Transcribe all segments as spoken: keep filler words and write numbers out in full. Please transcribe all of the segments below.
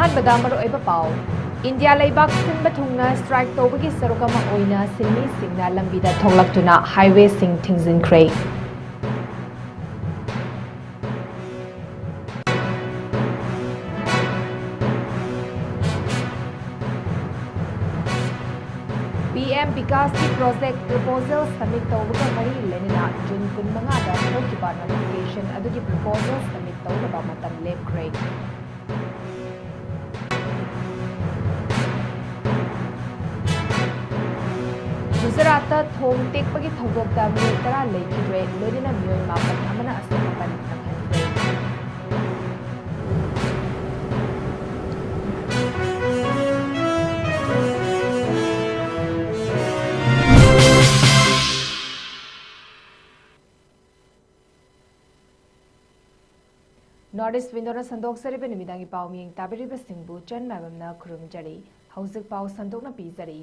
ꯑꯍꯥꯟꯕꯗ ꯃꯔꯨꯑꯣꯏꯕ ꯄꯥꯎ꯫ ꯏꯟꯗꯤꯌꯥ ꯂꯩꯕꯥꯛ ꯁꯤꯟꯕ ꯊꯨꯡꯅ ꯁ꯭ꯇ꯭ꯔꯥꯏꯛ ꯇꯧꯕꯒꯤ ꯁꯔꯨꯛ ꯑꯃ ꯑꯣꯏꯅ ꯁꯤꯟꯃꯤꯁꯤꯡꯅ ꯂꯝꯕꯤꯗ ꯊꯣꯛꯂꯛꯇꯨꯅ ꯍꯥꯏꯋꯦꯁꯤꯡ ꯊꯤꯡꯖꯤꯟꯈ꯭ꯔꯦ꯫ ꯄꯤꯑꯦꯝ ꯕꯤꯀꯥꯁꯀꯤ ꯄ꯭ꯔꯣꯖꯦꯛ ꯄ꯭ꯔꯄꯣꯖꯦꯜ ꯁꯕꯃꯤꯠ ꯇꯧꯕꯒ ꯃꯔꯤ ꯂꯩꯅꯅ ꯖꯨꯟ ꯀꯨꯟꯃꯉꯥꯗ ꯊꯣꯛꯈꯤꯕ ꯅꯣꯇꯤꯐꯤꯀꯦꯁꯟ ꯑꯗꯨꯒꯤ ꯄ꯭ꯔꯄꯣꯖꯦꯜ ꯁꯕꯃꯤꯠ ꯇꯧꯅꯕ ꯃꯇꯝ ꯂꯦꯞꯈ꯭ꯔꯦ꯫ ꯒꯨꯖꯔꯥꯠꯇ ꯊꯣꯡ ꯇꯦꯛꯄꯒꯤ ꯊꯧꯗꯣꯛꯇ ꯃꯤꯑꯣꯏ ꯇꯔꯥ ꯂꯩꯈꯤꯗ꯭ꯔꯦ, ꯂꯣꯏꯅꯅ ꯃꯤꯑꯣꯏ ꯃꯥꯄꯟ ꯑꯃꯅ ꯑꯁꯣꯛ ꯑꯄꯟ ꯅꯪꯍꯟꯈ꯭ꯔꯦ꯫ ꯅꯣꯔꯠ ꯏꯁ ꯋꯤꯟꯗꯣꯅ ꯁꯟꯗꯣꯛꯆꯔꯤꯕ ꯅꯨꯃꯤꯗꯥꯡꯒꯤ ꯄꯥꯎ ꯃꯤꯌꯦꯡ ꯇꯥꯕꯤꯔꯤꯕꯁꯤꯡꯕꯨ ꯆꯟ ꯃꯥꯏꯕꯝꯅ ꯈꯨꯔꯨꯝꯖꯔꯤ꯫ ꯍꯧꯖꯤꯛ ꯄꯥꯎ ꯁꯟꯗꯣꯛꯅ ꯄꯤꯖꯔꯤ꯫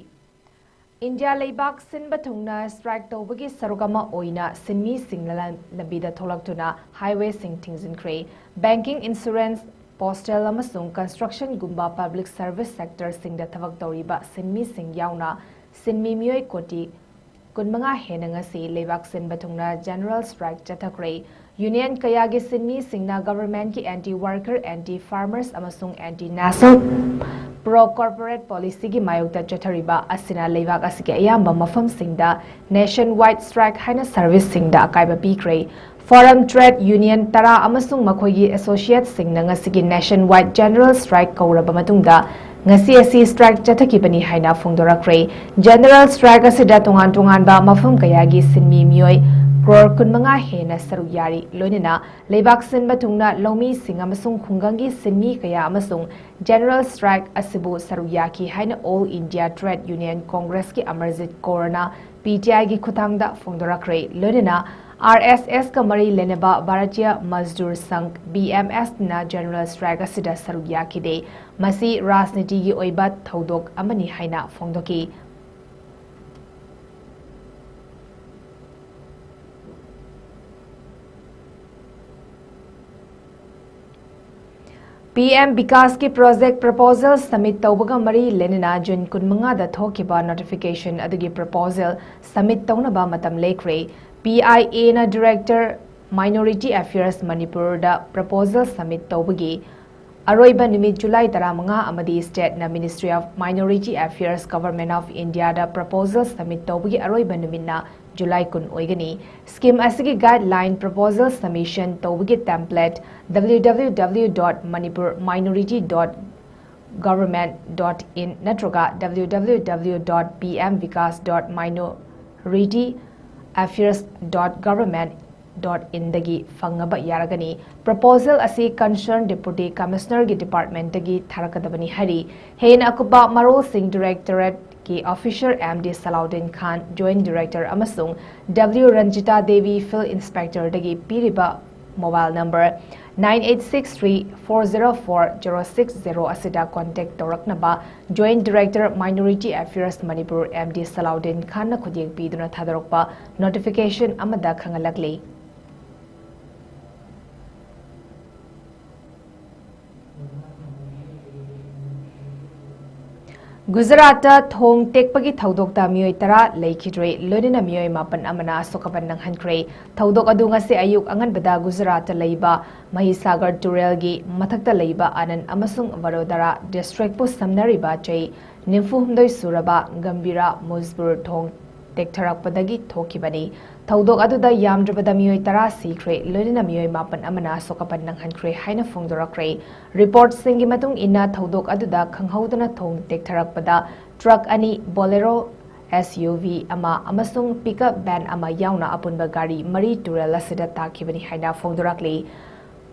ꯏꯟꯗꯤꯌꯥ ꯂꯩꯕꯥꯛ ꯁꯤꯟꯕ ꯊꯨꯡꯅ ꯁ꯭ꯇ꯭ꯔꯥꯏꯛ ꯇꯧꯕꯒꯤ ꯁꯔꯨꯛ ꯑꯃ ꯑꯣꯏꯅ ꯁꯤꯟꯃꯤꯁꯤꯡꯅ ꯂꯝꯕꯤꯗ ꯊꯣꯛꯂꯛꯇꯨꯅ ꯍꯥꯏꯋꯦꯁꯤꯡ ꯊꯤꯡꯖꯤꯟꯈ꯭ꯔꯦ꯫ ꯕꯦꯡꯀꯤꯡ, ꯏꯟꯁꯨꯔꯦꯟꯁ, ꯄꯣꯁꯇꯦꯜ ꯑꯃꯁꯨꯡ ꯀꯟꯁꯇ꯭ꯔꯛꯁꯟꯒꯨꯝꯕ ꯄꯕ꯭ꯂꯤꯛ ꯁꯔꯚꯤꯁ ꯁꯦꯛꯇꯔꯁꯤꯡꯗ ꯊꯕꯛ ꯇꯧꯔꯤꯕ ꯁꯤꯟꯃꯤꯁꯤꯡ ꯌꯥꯎꯅ ꯁꯤꯟꯃꯤ ꯃꯤꯑꯣꯏ ꯀꯣꯇꯤ ꯀꯨꯟꯃꯉꯥ ꯍꯦꯟꯅ ꯉꯁꯤ ꯂꯩꯕꯥꯛ ꯁꯤꯟꯕ ꯊꯨꯡꯅ ꯖꯦꯅꯔꯦꯜ ꯁ꯭ꯇ꯭ꯔꯥꯏꯛ ꯆꯠꯊꯈ꯭ꯔꯦ꯫ ꯌꯨꯅꯤꯌꯟ ꯀꯌꯥꯒꯤ ꯁꯤꯟꯃꯤꯁꯤꯡꯅ ꯒꯚꯔꯟꯃꯦꯟꯠꯀꯤ ꯑꯦꯟꯇꯤ ꯋꯥꯔꯀꯔ, ꯑꯦꯟꯇꯤ ꯐꯥꯔꯃꯔꯁ ꯑꯃꯁꯨꯡ ꯑꯦꯟꯇꯤ ꯅꯦꯁꯅꯦꯜ ꯄ꯭ꯔꯣ ꯀꯣꯔꯄꯣꯔꯦꯠ ꯄꯣꯂꯤꯁꯤꯒꯤ ꯃꯥꯌꯣꯛꯇ ꯆꯠꯊꯔꯤꯕ ꯑꯁꯤꯅ ꯂꯩꯕꯥꯛ ꯑꯁꯤꯒꯤ ꯑꯌꯥꯝꯕ ꯃꯐꯝꯁꯤꯡꯗ ꯅꯦꯁꯟ ꯋꯥꯏꯗ ꯁ꯭ꯇ꯭ꯔꯥꯏꯛ ꯍꯥꯏꯅ ꯁꯔꯚꯤꯁꯁꯤꯡꯗ ꯑꯀꯥꯏꯕ ꯄꯤꯈ꯭ꯔꯦ꯫ ꯐꯣꯔꯝ ꯇ꯭ꯔꯦꯗ ꯌꯨꯅꯤꯌꯟ ꯇꯔꯥ ꯑꯃꯁꯨꯡ ꯃꯈꯣꯏꯒꯤ ꯑꯦꯁꯣꯁꯤꯌꯦꯠꯁꯤꯡꯅ ꯉꯁꯤꯒꯤ ꯅꯦꯁꯟ ꯋꯥꯏꯗ ꯖꯦꯅꯔꯦꯜ ꯁ꯭ꯇ꯭ꯔꯥꯏꯛ ꯀꯧꯔꯕ ꯃꯇꯨꯡꯗ ꯉꯁꯤ ꯑꯁꯤ ꯁ꯭ꯇ꯭ꯔꯥꯏꯛ ꯆꯠꯊꯈꯤꯕꯅꯤ ꯍꯥꯏꯅ ꯐꯣꯡꯗꯣꯔꯛꯈ꯭ꯔꯦ꯫ ꯖꯦꯅꯔꯦꯜ ꯁ꯭ꯇ꯭ꯔꯥꯏꯛ ꯑꯁꯤꯗ ꯇꯣꯉꯥꯟ ꯇꯣꯉꯥꯟꯕ ꯃꯐꯝ ꯀꯌꯥꯒꯤ ꯁꯤꯟꯃꯤ ꯃꯤꯑꯣꯏ ꯀ꯭ꯔꯣꯔ ꯀꯨꯟꯃꯉꯥ ꯍꯦꯟꯅ ꯁꯔꯨꯛ ꯌꯥꯔꯤ, ꯂꯣꯏꯅꯅ ꯂꯩꯕꯥꯛ ꯁꯤꯟꯕ ꯊꯨꯡꯅ ꯂꯧꯃꯤꯁꯤꯡ ꯑꯃꯁꯨꯡ ꯈꯨꯡꯒꯪꯒꯤ ꯁꯤꯟꯃꯤ ꯀꯌꯥ ꯑꯃꯁꯨꯡ ꯖꯦꯅꯔꯦꯜ ꯁ꯭ꯇ꯭ꯔꯥꯏꯛ ꯑꯁꯤꯕꯨ ꯁꯔꯨꯛ ꯌꯥꯈꯤ ꯍꯥꯏꯅ ꯑꯣꯜ ꯏꯟꯗꯤꯌꯥ ꯇ꯭ꯔꯦꯗ ꯌꯨꯅꯤꯌꯟ ꯀꯣꯡꯒ꯭ꯔꯦꯁꯀꯤ ꯑꯃꯔꯖꯤꯠ ꯀꯧꯔꯅ ꯄꯤ ꯇꯤ ꯑꯥꯏꯒꯤ ꯈꯨꯠꯊꯥꯡꯗ ꯐꯣꯡꯗꯣꯔꯛꯈ꯭ꯔꯦ꯫ ꯂꯣꯏꯅꯅ ꯑꯥꯔ ꯑꯦꯁ ꯑꯦꯁꯀ ꯃꯔꯤ ꯂꯩꯅꯕ ꯚꯥꯔꯇꯤꯌ ꯃꯖꯗꯨꯔ ꯁꯪꯘ, ꯕꯤ ꯑꯦꯝ ꯑꯦꯁꯅ ꯖꯦꯅꯔꯦꯜ ꯁ꯭ꯇ꯭ꯔꯥꯏꯛ ꯑꯁꯤꯗ ꯁꯔꯨꯛ ꯌꯥꯈꯤꯗꯦ꯫ ꯃꯁꯤ ꯔꯥꯖꯅꯤꯇꯤꯒꯤ ꯑꯣꯏꯕ ꯊꯧꯗꯣꯛ ꯑꯃꯅꯤ ꯍꯥꯏꯅ ꯐꯣꯡꯗꯣꯛꯈꯤ꯫ ꯄꯤ ꯑꯦꯝ ꯕꯤꯀꯥꯁꯀꯤ ꯄ꯭ꯔꯣꯖꯦꯛ ꯄ꯭ꯔꯄꯣꯖꯦꯜ ꯁꯕꯃꯤꯠ ꯇꯧꯕꯒ ꯃꯔꯤ ꯂꯩꯅꯅ ꯖꯨꯟ ꯀꯨꯟꯃꯉꯥꯗ ꯊꯣꯛꯈꯤꯕ ꯅꯣꯇꯤꯐꯤꯀꯦꯁꯟ ꯑꯗꯨꯒꯤ ꯄ꯭ꯔꯄꯣꯖꯦꯜ ꯁꯕꯃꯤꯠ ꯇꯧꯅꯕ ꯃꯇꯝ ꯂꯩꯈ꯭ꯔꯦ꯫ ꯄꯤ ꯑꯥꯏ ꯑꯦꯅ ꯗꯤꯔꯦꯛꯇꯔ ꯃꯥꯏꯅꯣꯔꯤꯇꯤ ꯑꯦꯐꯤꯌꯔꯁ ꯃꯅꯤꯄꯨꯔꯗ ꯄ꯭ꯔꯄꯣꯖꯦꯜ ꯁꯕꯃꯤꯠ ꯇꯧꯕꯒꯤ ꯑꯔꯣꯏꯕ ꯅꯨꯃꯤꯠ ꯖꯨꯂꯥꯏ ꯇꯔꯥꯃꯉꯥ ꯑꯃꯗꯤ ꯁ꯭ꯇꯦꯠꯅ Ministry of Minority Affairs, Government of Indiaꯗ ꯄ꯭ꯔꯄꯣꯖꯦꯜ ꯁꯕꯃꯤꯠ ꯇꯧꯕꯒꯤ ꯑꯔꯣꯏꯕ ꯅꯨꯃꯤꯠꯅ ꯖꯨꯂꯥꯏ ꯀꯨꯟ ꯑꯣꯏꯒꯅꯤ꯫ ꯁ꯭ꯀꯤꯝ ꯑꯁꯤꯒꯤ ꯒꯥꯏꯗꯂꯥꯏꯟ ꯄ꯭ꯔꯄꯣꯖꯦꯜ ꯁꯕꯃꯤꯁꯟ ꯇꯧꯕꯒꯤ template W W W dot manipur minority dot government dot in ꯅꯠꯇ꯭ꯔꯒ W W W dot P M vikas dot minority affairs dot government dot inꯗꯒꯤ ꯐꯪꯉꯕ ꯌꯥꯔꯒꯅꯤ꯫ ꯄ꯭ꯔꯄꯣꯖꯦꯜ ꯑꯁꯤ ꯀꯟꯁꯔꯟ ꯗꯤꯄꯨꯇꯤ ꯀꯃꯤꯁꯅꯔꯒꯤ ꯗꯤꯄꯥꯔꯠꯃꯦꯟꯇꯒꯤ ꯊꯥꯔꯛꯀꯗꯕꯅꯤ ꯍꯥꯏꯔꯤ꯫ ꯍꯦꯟꯅ ꯑꯀꯨꯞꯄ ꯃꯔꯣꯜꯁꯤꯡ ꯗꯤꯔꯦꯛꯇꯣꯔꯦꯠꯀꯤ officer M D Salauddin Khan, joint director, ꯑꯃꯁꯨꯡ W ꯔꯟꯖꯤꯇꯥ ꯗꯦꯕꯤ, ꯐꯤꯜꯗ ꯏꯟꯁꯄꯦꯛꯇꯔꯗꯒꯤ ꯄꯤꯔꯤꯕ mobile number nine eight six three four zero four zero six zero ꯑꯁꯤꯗ ꯀꯣꯟꯇꯦꯛ ꯇꯧꯔꯛꯅꯕ joint director minority affairs Manipur M D Salauddin ꯈꯥꯟꯅ ꯈꯨꯠꯌꯦꯛ ꯄꯤꯗꯨꯅ ꯊꯥꯗꯣꯔꯛꯄ ꯅꯣꯇꯤꯐꯤꯀꯦꯁꯟ ꯑꯃꯗ ꯈꯪꯍꯜꯂꯛꯂꯤ꯫ ꯒꯨꯖꯔꯥꯠꯇ ꯊꯣꯡ ꯇꯦꯛꯄꯒꯤ ꯊꯧꯗꯣꯛꯇ ꯃꯤꯑꯣꯏ ꯇꯔꯥ ꯂꯩꯈꯤꯗ꯭ꯔꯦ, ꯂꯣꯏꯅꯅ ꯃꯤꯑꯣꯏ ꯃꯥꯄꯟ ꯑꯃꯅ ꯑꯁꯣꯛ ꯑꯄꯟ ꯅꯪꯍꯟꯈ꯭ꯔꯦ꯫ ꯊꯧꯗꯣꯛ ꯑꯗꯨ ꯉꯁꯤ ꯑꯌꯨꯛ ꯑꯉꯟꯕꯗ ꯒꯨꯖꯔꯥꯠꯇ ꯂꯩꯕ ꯃꯍꯤꯁꯥꯒꯔ ꯇꯨꯔꯦꯜꯒꯤ ꯃꯊꯛꯇ ꯂꯩꯕ ꯑꯅꯟ ꯑꯃꯁꯨꯡ ꯚꯗꯣꯗꯔꯥ ꯗꯤꯁꯇ꯭ꯔꯤꯛꯄꯨ ꯁꯝꯅꯔꯤꯕ ꯆꯍꯤ ꯅꯤꯐꯨ ꯍꯨꯝꯗꯣꯏ ꯁꯨꯔꯕ ꯒꯝꯚꯤꯔꯥ ꯃꯨꯖꯕꯨꯔ ꯊꯣꯡ ꯇꯦꯛꯊꯔꯛꯄꯗꯒꯤ ꯊꯣꯛꯈꯤꯕꯅꯤ꯫ ꯊꯧꯗꯣꯛ ꯑꯗꯨꯗ ꯌꯥꯝꯗ꯭ꯔꯕꯗ ꯃꯤꯑꯣꯏ ꯇꯔꯥ ꯁꯤꯈ꯭ꯔꯦ, ꯂꯣꯏꯅꯅ ꯃꯤꯑꯣꯏ ꯃꯥꯄꯟ ꯑꯃꯅ ꯑꯁꯣꯛ ꯑꯄꯟ ꯅꯪꯍꯟꯈ꯭ꯔꯦ ꯍꯥꯏꯅ ꯐꯣꯡꯗꯣꯔꯛꯈ꯭ꯔꯦ꯫ ꯔꯤꯄꯣꯔꯠꯁꯤꯡꯒꯤ ꯃꯇꯨꯡ ꯏꯟꯅ, ꯊꯧꯗꯣꯛ ꯑꯗꯨꯗ ꯈꯪꯍꯧꯗꯅ ꯊꯣꯡ ꯇꯦꯛꯊꯔꯛꯄꯗ ꯇ꯭ꯔꯛ ꯑꯅꯤ, ꯕꯣꯂꯦꯔꯣ ꯑꯦꯁ ꯌꯨ ꯚꯤ ꯑꯃ ꯑꯃꯁꯨꯡ ꯄꯤꯛꯑꯞ ꯚꯦꯟ ꯑꯃ ꯌꯥꯎꯅ ꯑꯄꯨꯟꯕ ꯒꯥꯔꯤ ꯃꯔꯤ ꯇꯨꯔꯦꯜ ꯑꯁꯤꯗ ꯇꯥꯈꯤꯕꯅꯤ ꯍꯥꯏꯅ ꯐꯣꯡꯗꯣꯔꯛꯂꯤ꯫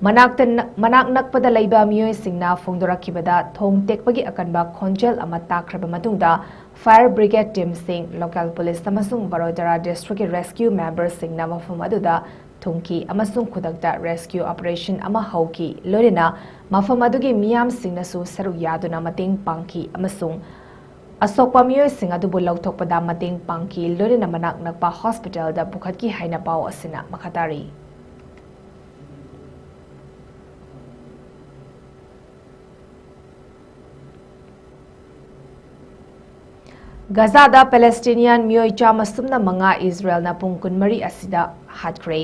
ꯃꯅꯥꯛꯇ ꯅ-, ꯃꯅꯥꯛ ꯅꯛꯄꯗ ꯂꯩꯕ ꯃꯤꯑꯣꯏꯁꯤꯡꯅ ꯐꯣꯡꯗꯣꯔꯛꯈꯤꯕꯗ, ꯊꯣꯡ ꯇꯦꯛꯄꯒꯤ ꯑꯀꯟꯕ ꯈꯣꯟꯖꯦꯜ ꯑꯃ ꯇꯥꯈ꯭ꯔꯕ ꯃꯇꯨꯡꯗ, ꯐꯥꯌꯔ ꯕ꯭ꯔꯤꯒꯦꯗ ꯇꯤꯝꯁꯤꯡ, ꯂꯣꯀꯦꯜ ꯄꯨꯂꯤꯁ ꯑꯃꯁꯨꯡ ꯕꯔꯣꯗꯔꯥ ꯗꯤꯁꯇ꯭ꯔꯤꯛꯀꯤ ꯔꯦꯁꯀ꯭ꯌꯨ ꯃꯦꯝꯕꯔꯁꯤꯡꯅ ꯃꯐꯝ ꯑꯗꯨꯗ ꯊꯨꯡꯈꯤ ꯑꯃꯁꯨꯡ ꯈꯨꯗꯛꯇ ꯔꯦꯁꯀ꯭ꯌꯨ ꯑꯣꯄꯔꯦꯁꯟ ꯑꯃ ꯍꯧꯈꯤ, ꯂꯣꯏꯅꯅ ꯃꯐꯝ ꯑꯗꯨꯒꯤ ꯃꯤꯌꯥꯝꯁꯤꯡꯅꯁꯨ ꯁꯔꯨꯛ ꯌꯥꯗꯨꯅ ꯃꯇꯦꯡ ꯄꯥꯡꯈꯤ ꯑꯃꯁꯨꯡ ꯑꯁꯣꯛꯄ ꯃꯤꯑꯣꯏꯁꯤꯡ ꯑꯗꯨꯕꯨ ꯂꯧꯊꯣꯛꯄꯗ ꯃꯇꯦꯡ ꯄꯥꯡꯈꯤ, ꯂꯣꯏꯅꯅ ꯃꯅꯥꯛ ꯅꯛꯄ ꯍꯣꯁꯄꯤꯇꯥꯜꯗ ꯄꯨꯈꯠꯈꯤ ꯍꯥꯏꯅ ꯄꯥꯎ ꯑꯁꯤꯅ ꯃꯈꯥ ꯇꯥꯔꯤ꯫ ꯒꯖꯥꯗ ꯄꯦꯂꯦꯁꯇꯤꯅꯤꯌꯥꯟ ꯃꯤꯑꯣꯏ ꯆꯥꯝꯃ ꯁꯨꯞꯅ ꯃꯉꯥ ꯏꯖꯔꯦꯜꯅ ꯄꯨꯡ ꯀꯨꯟꯃꯔꯤ ꯑꯁꯤꯗ ꯍꯥꯠꯈ꯭ꯔꯦ꯫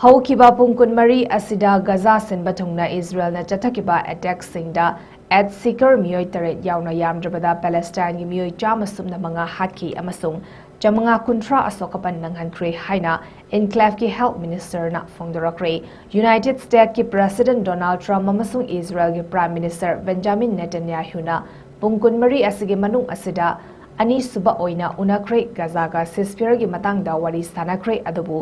ꯍꯧꯈꯤꯕ ꯄꯨꯡ ꯀꯨꯟꯃꯔꯤ ꯑꯁꯤꯗ ꯒꯖꯥ ꯁꯤꯟꯕ ꯊꯨꯡꯅ ꯏꯖꯔꯦꯜꯅ ꯆꯠꯊꯈꯤꯕ ꯑꯦꯇꯦꯛꯁꯤꯡꯗ ꯑꯦꯠ ꯁꯤꯀꯔ ꯃꯤꯑꯣꯏ ꯇꯔꯦꯠ ꯌꯥꯎꯅ ꯌꯥꯝꯗ꯭ꯔꯕꯗ ꯄꯦꯂꯦꯁꯇꯥꯏꯟꯒꯤ ꯃꯤꯑꯣꯏ ꯆꯥꯝꯃ ꯁꯨꯞꯅ ꯃꯉꯥ ꯍꯥꯠꯈꯤ ꯑꯃꯁꯨꯡ ꯆꯥꯃꯉꯥ ꯀꯨꯟꯊ꯭ꯔꯥ ꯑꯁꯣꯛ ꯑꯄꯟ ꯅꯪꯍꯟꯈ꯭ꯔꯦ ꯍꯥꯏꯅ ꯏꯟꯀ꯭ꯂꯦꯚꯀꯤ ꯍꯦꯜꯊ ꯃꯤꯅꯤꯁꯇꯔꯅ ꯐꯣꯡꯗꯣꯔꯛꯈ꯭ꯔꯦ꯫ ꯌꯨꯅꯥꯏꯇꯦꯗ ꯁ꯭ꯇꯦꯠꯀꯤ ꯄ꯭ꯔꯦꯁꯤꯗꯦꯟꯠ ꯗꯣꯅꯥꯜꯗ ꯇ꯭ꯔꯝꯞ ꯑꯃꯁꯨꯡ ꯏꯖꯔꯦꯜꯒꯤ ꯄ꯭ꯔꯥꯏꯝ ꯃꯤꯅꯤꯁꯇꯔ ꯕꯦꯟꯖꯥꯃꯤꯟ ꯅꯦꯇꯟꯌꯥꯍꯨꯅ ꯄꯨꯡ ꯀꯨꯟꯃꯔꯤ ꯑꯁꯤꯒꯤ ꯃꯅꯨꯡ ꯑꯁꯤꯗ ꯑꯅꯤꯁꯨꯕ ꯑꯣꯏꯅ ꯎꯅꯈ꯭ꯔꯦ꯫ ꯒꯖꯥꯒ ꯁꯤꯁꯐꯤꯌꯔꯒꯤ ꯃꯇꯥꯡꯗ ꯋꯥꯔꯤ ꯁꯥꯟꯅꯈ꯭ꯔꯦ, ꯑꯗꯨꯕꯨ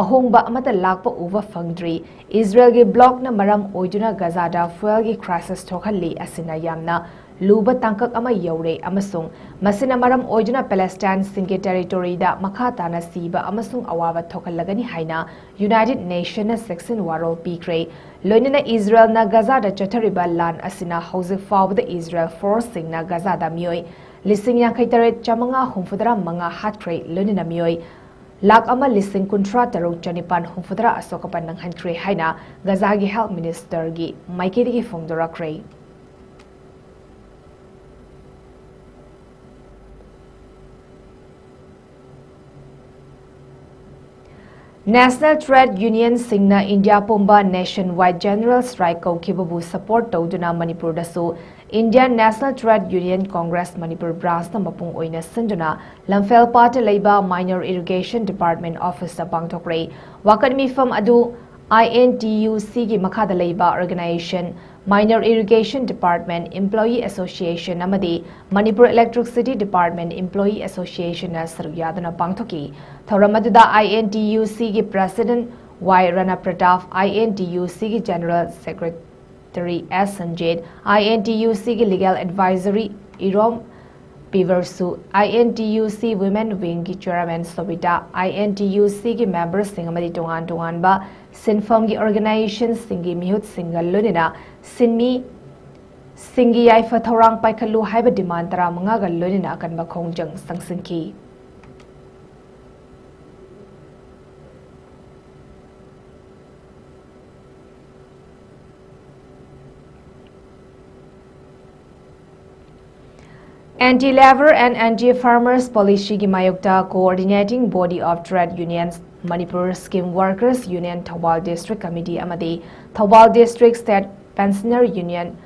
ꯑꯍꯣꯡꯕ ꯑꯃꯠꯇ ꯂꯥꯛꯄ ꯎꯕ ꯐꯪꯗ꯭ꯔꯤ꯫ ꯏꯖꯔꯦꯜꯒꯤ ꯕ꯭ꯂꯣꯛꯅ ꯃꯔꯝ ꯑꯣꯏꯗꯨꯅ ꯒꯖꯥꯗ ꯐ꯭ꯌꯨꯑꯦꯜꯒꯤ ꯀ꯭ꯔꯥꯏꯁꯤꯁ ꯊꯣꯛꯍꯜꯂꯤ꯫ ꯑꯁꯤꯅ ꯌꯥꯝꯅ ꯂꯨꯕ ꯇꯥꯡꯀꯛ ꯑꯃ ꯌꯧꯔꯦ ꯑꯃꯁꯨꯡ ꯃꯁꯤꯅ ꯃꯔꯝ ꯑꯣꯏꯗꯨꯅ ꯄꯦꯂꯦꯁꯇꯥꯏꯟꯁꯤꯡꯒꯤ ꯇꯦꯔꯤꯇꯣꯔꯤꯗ ꯃꯈꯥ ꯇꯥꯅ ꯁꯤꯕ ꯑꯃꯁꯨꯡ ꯑꯋꯥꯕ ꯊꯣꯛꯍꯜꯂꯒꯅꯤ ꯍꯥꯏꯅ ꯌꯨꯅꯥꯏꯇꯦꯗ ꯅꯦꯁꯟꯅ ꯆꯦꯛꯁꯤꯟ ꯋꯥꯔꯣꯜ ꯄꯤꯈ꯭ꯔꯦ꯫ ꯂꯣꯏꯅꯅ ꯏꯖꯔꯦꯜꯅ ꯒꯖꯥꯗ ꯆꯠꯊꯔꯤꯕ ꯂꯥꯟ ꯑꯁꯤꯅ ꯍꯧꯖꯤꯛ ꯐꯥꯎꯕꯗ ꯏꯖꯔꯦꯜ ꯐꯣꯔꯁꯁꯤꯡꯅ ꯒꯖꯥꯗ ꯃꯤꯑꯣꯏ ꯂꯤꯁꯤꯡ ꯌꯥꯡꯈꯩ ꯇꯔꯦꯠ ꯆꯥꯃꯉꯥ ꯍꯨꯝꯐꯨꯇꯔꯥ ꯃꯉꯥ ꯍꯥꯠꯈ꯭ꯔꯦ, ꯂꯣꯏꯅꯅ ꯃꯤꯑꯣꯏ ꯂꯥꯈ ꯑꯃ ꯂꯤꯁꯤꯡ ꯀꯨꯟꯊ꯭ꯔꯥ ꯇꯔꯨꯛ ꯆꯅꯤꯄꯥꯟ ꯍꯨꯝꯐꯨꯇꯔꯥ ꯑꯁꯣꯛ ꯑꯄꯟ ꯅꯪꯍꯟꯈ꯭ꯔꯦ ꯍꯥꯏꯅ ꯒꯖꯥꯒꯤ ꯍꯦꯜꯊ ꯃꯤꯅꯤꯁꯇꯔꯒꯤ ꯃꯥꯏꯀꯩꯗꯒꯤ ꯐꯣꯡꯗꯣꯔꯛꯈ꯭ꯔꯦ꯫ ꯅꯦꯁꯅꯦꯜ ꯇ꯭ꯔꯦꯗ ꯌꯨꯅꯤꯌꯟꯁꯤꯡꯅ ꯏꯟꯗꯤꯌꯥ ꯄꯨꯝꯕ ꯅꯦꯁꯟ ꯋꯥꯏꯗ ꯖꯦꯅꯔꯦꯜ ꯁ꯭ꯇ꯭ꯔꯥꯏꯛ ꯀꯧꯈꯤꯕꯕꯨ ꯁꯄꯣꯔꯠ ꯇꯧꯗꯨꯅ ꯃꯅꯤꯄꯨꯔꯗꯁꯨ Indian national trade union congress Manipur ꯕ꯭ꯔꯥꯟꯆꯅ ꯃꯄꯨꯡ ꯑꯣꯏꯅ ꯁꯤꯟꯗꯨꯅ ꯂꯝꯐꯦꯜ ꯄꯥꯠꯇ ꯂꯩꯕ ꯃꯥꯏꯅꯔ ꯏꯔꯤꯒꯦꯁꯟ ꯗꯤꯄꯥꯔꯠꯃꯦꯟ ꯑꯣꯐꯤꯁꯇ ꯄꯥꯡꯊꯣꯛꯈ꯭ꯔꯦ꯫ ꯋꯥꯀꯠ ꯃꯤꯐꯝ ꯑꯗꯨ ꯑꯥꯏ ꯑꯦꯟ ꯇꯤ ꯌꯨ ꯁꯤꯒꯤ ꯃꯈꯥꯗ ꯂꯩꯕ organisation minor irrigation department employee association ꯑꯃꯗꯤ ꯃꯅꯤꯄꯨꯔ ꯏꯂꯦꯛꯇ꯭ꯔꯤꯁꯤꯇꯤ ꯗꯤꯄꯥꯔꯠꯃꯦꯟ ꯏꯝꯄ꯭ꯂꯣꯌꯤ ꯑꯦꯁꯣꯁꯤꯌꯦꯁꯟꯅ ꯁꯔꯨꯛ ꯌꯥꯗꯨꯅ ꯄꯥꯡꯊꯣꯛꯈꯤ꯫ ꯊꯧꯔꯝ ꯑꯗꯨꯗ ꯑꯥꯏ ꯑꯦꯟ ꯇꯤ ꯌꯨ ꯁꯤꯒꯤ president Y Rana Pratap, I N T U ꯁꯤꯒꯤ general secretary S Sanjit, I N T U ꯁꯤꯒꯤ ꯂꯤꯒꯦꯜ ꯑꯦꯗꯚꯥꯏꯖꯔꯤ ꯏꯔꯣꯝ ꯄꯤꯕꯔꯁꯨ, I N T U C women ꯋꯤꯡꯒꯤ chairman Sobita, I N T U ꯁꯤꯒꯤ ꯃꯦꯝꯕꯔꯁꯤꯡ ꯑꯃꯗꯤ ꯇꯣꯉꯥꯟ ꯇꯣꯉꯥꯟꯕ ꯁꯤꯟꯐꯝꯒꯤ ꯑꯣꯔꯒꯅꯥꯏꯖꯦꯁꯟꯁꯤꯡꯒꯤ ꯃꯤꯍꯨꯠꯁꯤꯡꯒ ꯂꯣꯏꯅꯅ ꯁꯤꯟꯃꯤ ꯁꯤꯡꯒꯤ ꯌꯥꯏꯐ ꯊꯧꯔꯥꯡ ꯄꯥꯏꯈꯠꯂꯨ ꯍꯥꯏꯕ ꯗꯤꯃꯥꯟ ꯇꯔꯥꯃꯉꯥꯒ ꯂꯣꯏꯅꯅ ꯑꯀꯟꯕ ꯈꯣꯡꯖꯪ ꯆꯪꯁꯤꯟꯈꯤ꯫ Anti-Labour and Anti-Farmers Policyꯒꯤ ꯃꯥꯌꯣꯛꯇ Coordinating Body of Trade Unions, Manipur Scheme Workers Union, Thoubal District Committee ꯑꯃꯗꯤ Thoubal District State Pensioner Union,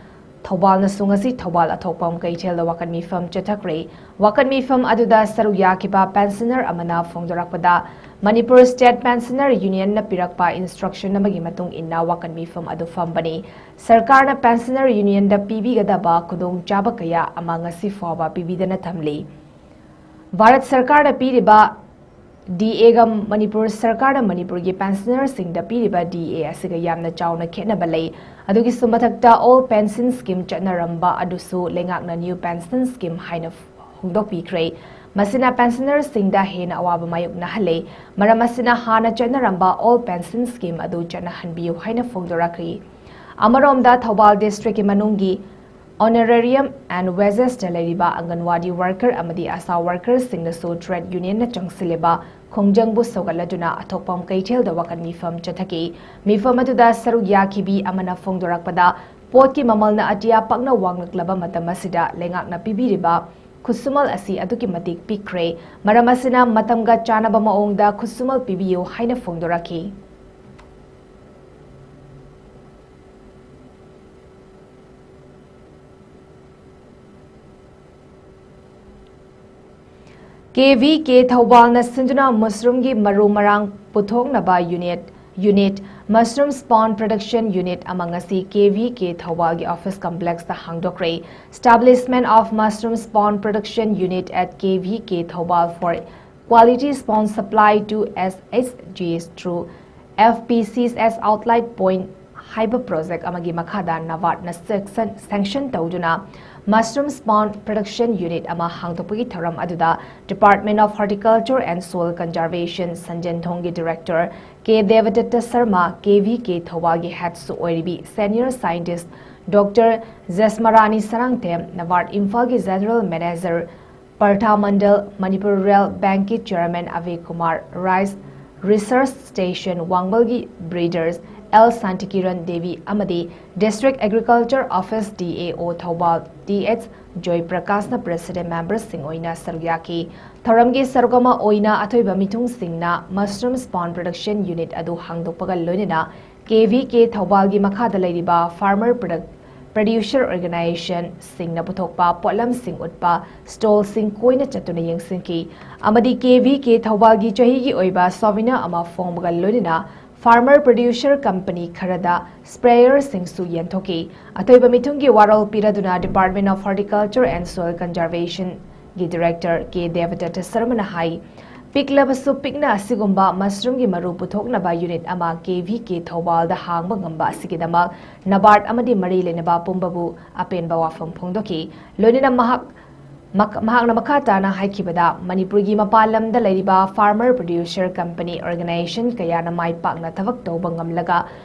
ꯊꯧꯕꯥꯜꯅꯁꯨ ꯉꯁꯤ ꯊꯧꯕꯥꯜ ꯑꯊꯣꯛꯄꯝ ꯀꯩꯊꯦꯜꯗ ꯋꯥꯀꯠ ꯃꯤꯐꯝ ꯆꯠꯊꯈ꯭ꯔꯦ꯫ ꯋꯥꯀꯠ ꯃꯤꯐꯝ ꯑꯗꯨꯗ ꯁꯔꯨꯛ ꯌꯥꯈꯤꯕ ꯄꯦꯟꯁꯅꯔ ꯑꯃꯅ ꯐꯣꯡꯗꯣꯔꯛꯄꯗ, ꯃꯅꯤꯄꯨꯔ ꯁ꯭ꯇꯦꯠ ꯄꯦꯟꯁꯅꯔ ꯌꯨꯅꯤꯌꯟꯅ ꯄꯤꯔꯛꯄ ꯏꯟꯁꯇ꯭ꯔꯛꯁꯟ ꯑꯃꯒꯤ ꯃꯇꯨꯡ ꯏꯟꯅ ꯋꯥꯀꯠ ꯃꯤꯐꯝ ꯑꯗꯨ ꯐꯝꯕꯅꯤ꯫ ꯁꯔꯀꯥꯔꯅ ꯄꯦꯟꯁꯅꯔ ꯌꯨꯅꯤꯌꯟꯗ ꯄꯤꯕꯤꯒꯗꯕ ꯈꯨꯗꯣꯡꯆꯥꯕ ꯀꯌꯥ ꯑꯃ ꯉꯁꯤ ꯐꯥꯎꯕ ꯄꯤꯕꯤꯗꯅ ꯊꯝꯂꯤ꯫ ꯚꯥꯔꯠ ꯁꯔꯀꯥꯔꯅ ꯄꯤꯔꯤꯕ ꯗꯤ ꯑꯦꯒ ꯃꯅꯤꯄꯨꯔ ꯁꯔꯀꯥꯔꯅ ꯃꯅꯤꯄꯨꯔꯒꯤ ꯄꯦꯟꯁꯅꯔꯁꯤꯡꯗ ꯄꯤꯔꯤꯕ ꯗꯤ ꯑꯦ ꯑꯁꯤꯒ ꯌꯥꯝꯅ ꯆꯥꯎꯅ ꯈꯦꯠꯅꯕ ꯂꯩ꯫ ꯑꯗꯨꯒꯤꯁꯨ ꯃꯊꯛꯇ, Old Pension Scheme ꯆꯠꯅꯔꯝꯕ ꯑꯗꯨꯁꯨ ꯂꯩꯉꯥꯛꯅ New Pension Scheme ꯍꯥꯏꯅ ꯍꯣꯡꯗꯣꯛꯄꯤꯈ꯭ꯔꯦ꯫ ꯃꯁꯤꯅ ꯄꯦꯟꯁꯅꯔꯁꯤꯡꯗ ꯍꯦꯟꯅ ꯑꯋꯥꯕ ꯃꯥꯌꯣꯛꯅꯍꯜꯂꯦ꯫ ꯃꯔꯝ ꯑꯁꯤꯅ, ꯍꯥꯟꯅ ꯆꯠꯅꯔꯝꯕ Old Pension Scheme ꯑꯗꯨ ꯆꯠꯅꯍꯟꯕꯤꯌꯨ ꯍꯥꯏꯅ ꯐꯣꯡꯗꯣꯔꯛꯈꯤ꯫ ꯑꯃꯔꯣꯝꯗ, ꯊꯧꯕꯥꯜ ꯗꯤꯁꯇ꯭ꯔꯤꯛꯀꯤ ꯃꯅꯨꯡꯒꯤ Honorarium and Wagesꯇ ꯂꯩꯔꯤꯕ ꯑꯪꯒꯟꯋꯥꯗꯤ ꯋꯥꯔꯀꯔ ꯑꯃꯗꯤ ꯑꯁꯥ ꯋꯥꯔꯀꯔꯁꯤꯡꯅꯁꯨ ꯇ꯭ꯔꯦꯗ ꯌꯨꯅꯤꯌꯟꯅ ꯆꯪꯁꯤꯜꯂꯤꯕ ꯈꯣꯡꯖꯪꯕꯨ ꯁꯧꯒꯠꯂꯗꯨꯅ ꯑꯊꯣꯛꯄꯝ ꯀꯩꯊꯦꯜꯗ ꯋꯥꯀꯠ ꯃꯤꯐꯝ ꯆꯠꯊꯈꯤ꯫ ꯃꯤꯐꯝ ꯑꯗꯨꯗ ꯁꯔꯨꯛ ꯌꯥꯈꯤꯕꯤ ꯑꯃꯅ ꯐꯣꯡꯗꯣꯔꯛꯄꯗ, ꯄꯣꯠꯀꯤ ꯃꯃꯜꯅ ꯑꯇꯤꯌꯥ ꯄꯥꯛꯅ ꯋꯥꯡꯂꯛꯂꯕ ꯃꯇꯝ ꯑꯁꯤꯗ ꯂꯩꯉꯥꯛꯅ ꯄꯤꯕꯤꯔꯤꯕ ꯈꯨꯠꯁꯨꯃꯜ ꯑꯁꯤ ꯑꯗꯨꯛꯀꯤ ꯃꯇꯤꯛ ꯄꯤꯛꯈ꯭ꯔꯦ꯫ ꯃꯔꯝ ꯑꯁꯤꯅ, ꯃꯇꯝꯒ ꯆꯥꯟꯅꯕ ꯃꯑꯣꯡꯗ ꯈꯨꯠꯁꯨꯃꯜ ꯄꯤꯕꯤꯌꯨ ꯍꯥꯏꯅ ꯐꯣꯡꯗꯣꯔꯛꯈꯤ꯫ ꯀꯦ ꯚꯤ ꯀꯦ ꯊꯧꯕꯥꯜꯅ ꯁꯤꯟꯗꯨꯅ ꯃꯁꯔꯨꯝꯒꯤ ꯃꯔꯨ ꯃꯔꯥꯡ ꯄꯨꯊꯣꯛꯅꯕ unit, unit, Mushroom Spawn Production Unit ꯑꯃ ꯉꯁꯤ ꯀꯦ ꯚꯤ ꯀꯦ ꯊꯧꯕꯥꯜꯒꯤ office complexꯇ ꯍꯥꯡꯗꯣꯛꯈ꯭ꯔꯦ꯫ Establishment of Mushroom Spawn Production Unit at K V K Thoubal for quality spawn supply to S H Gs through F P Cs as outlet point ꯍꯥꯏꯕ project ꯑꯃꯒꯤ ꯃꯈꯥꯗ ꯅꯕꯥꯔꯗꯅ sanction, sanction ꯇꯧꯗꯨꯅ Mushroom Spawn Production Unit ꯑꯃ ꯍꯥꯡꯗꯣꯛꯄꯒꯤ ꯊꯧꯔꯝ ꯑꯗꯨꯗ Department of Horticulture and Soil Conservation ꯁꯟꯖꯦꯟꯊꯣꯡꯒꯤ director K Debdatta Sarma, K V K ꯊꯧꯕꯥꯜꯒꯤ headꯁꯨ ꯑꯣꯏꯔꯤꯕꯤ senior scientist Doctor Jasmarani Sarangthem, NABARD ꯏꯝꯐꯥꯜꯒꯤ general manager Partha Mandal, Manipur rural ꯕꯦꯡꯛꯀꯤ chairman Abhay Kumar, rice Research Station ꯋꯥꯡꯕꯜꯒꯤ breeders ꯑꯦꯜ ꯁꯥꯟꯇꯤꯀꯤꯔꯟ ꯗꯦꯕꯤ ꯑꯃꯗꯤ District Agriculture Office D A O ꯊꯧꯕꯥꯜ ꯇꯤ ꯑꯦꯆ ꯖꯣꯏ ꯄ꯭ꯔꯀꯥꯁꯅ president memberꯁꯤꯡ ꯑꯣꯏꯅ ꯁꯔꯨꯛ ꯌꯥꯈꯤ꯫ ꯊꯧꯔꯝꯒꯤ ꯁꯔꯨꯛ ꯑꯃ ꯑꯣꯏꯅ ꯑꯊꯣꯏꯕ ꯃꯤꯊꯨꯡꯁꯤꯡꯅ mushroom spawn production unit ꯑꯗꯨ ꯍꯥꯡꯗꯣꯛꯄꯒ ꯂꯣꯏꯅꯅ ꯀꯦ ꯚꯤ ꯀꯦ ꯊꯧꯕꯥꯜꯒꯤ ꯃꯈꯥꯗ ꯂꯩꯔꯤꯕ farmer product producer organizationꯁꯤꯡꯅ ꯄꯨꯊꯣꯛꯄ ꯄꯣꯠꯂꯝꯁꯤꯡ ꯎꯠꯄ stallꯁꯤꯡ ꯀꯣꯏꯅ ꯆꯠꯇꯨꯅ ꯌꯦꯡꯁꯤꯟꯈꯤ ꯑꯃꯗꯤ ꯀꯦ ꯚꯤ ꯀꯦ ꯊꯧꯕꯥꯜꯒꯤ ꯆꯍꯤꯒꯤ ꯑꯣꯏꯕ souvenir ꯑꯃ ꯐꯣꯡꯕꯒ ꯂꯣꯏꯅꯅ farmer producer company ꯈꯔꯗ sprayerꯁꯤꯡꯁꯨ ꯌꯦꯟꯊꯣꯛꯈꯤ꯫ ꯑꯊꯣꯏꯕ ꯃꯤꯊꯨꯡꯒꯤ ꯋꯥꯔꯣꯜ ꯄꯤꯔꯗꯨꯅ Department of Horticulture and Soil Conservationꯒꯤ director K ꯗꯦꯕꯗꯠꯇ ꯁꯔꯃꯅ ꯍꯥꯏ, ꯄꯤꯛꯂꯕꯁꯨ ꯄꯤꯛꯅ ꯑꯁꯤꯒꯨꯝꯕ mushroomꯒꯤ ꯃꯔꯨ ꯄꯨꯊꯣꯛꯅꯕ unit ꯑꯃ ꯀꯦ ꯚꯤ ꯀꯦ ꯊꯧꯕꯥꯜꯗ ꯍꯥꯡꯕ ꯉꯝꯕ ꯑꯁꯤꯒꯤꯗꯃꯛ NABARD ꯑꯃꯗꯤ ꯃꯔꯤ ꯂꯩꯅꯕ ꯄꯨꯝꯕꯕꯨ ꯑꯄꯦꯟꯕ ꯋꯥꯐꯝ ꯐꯣꯡꯗꯣꯛꯈꯤ꯫ ꯂꯣꯏꯅꯅ ꯃꯍꯥꯛ ꯃꯛ-, ꯃꯍꯥꯛꯅ ꯃꯈꯥ ꯇꯥꯅ ꯍꯥꯏꯈꯤꯕꯗ, ꯃꯅꯤꯄꯨꯔꯒꯤ ꯃꯄꯥꯟ ꯂꯝꯗ ꯂꯩꯔꯤꯕ farmer producer company organization ꯀꯌꯥꯅ ꯃꯥꯏ ꯄꯥꯛꯅ ꯊꯕꯛ ꯇꯧꯕ ꯉꯝꯂꯒ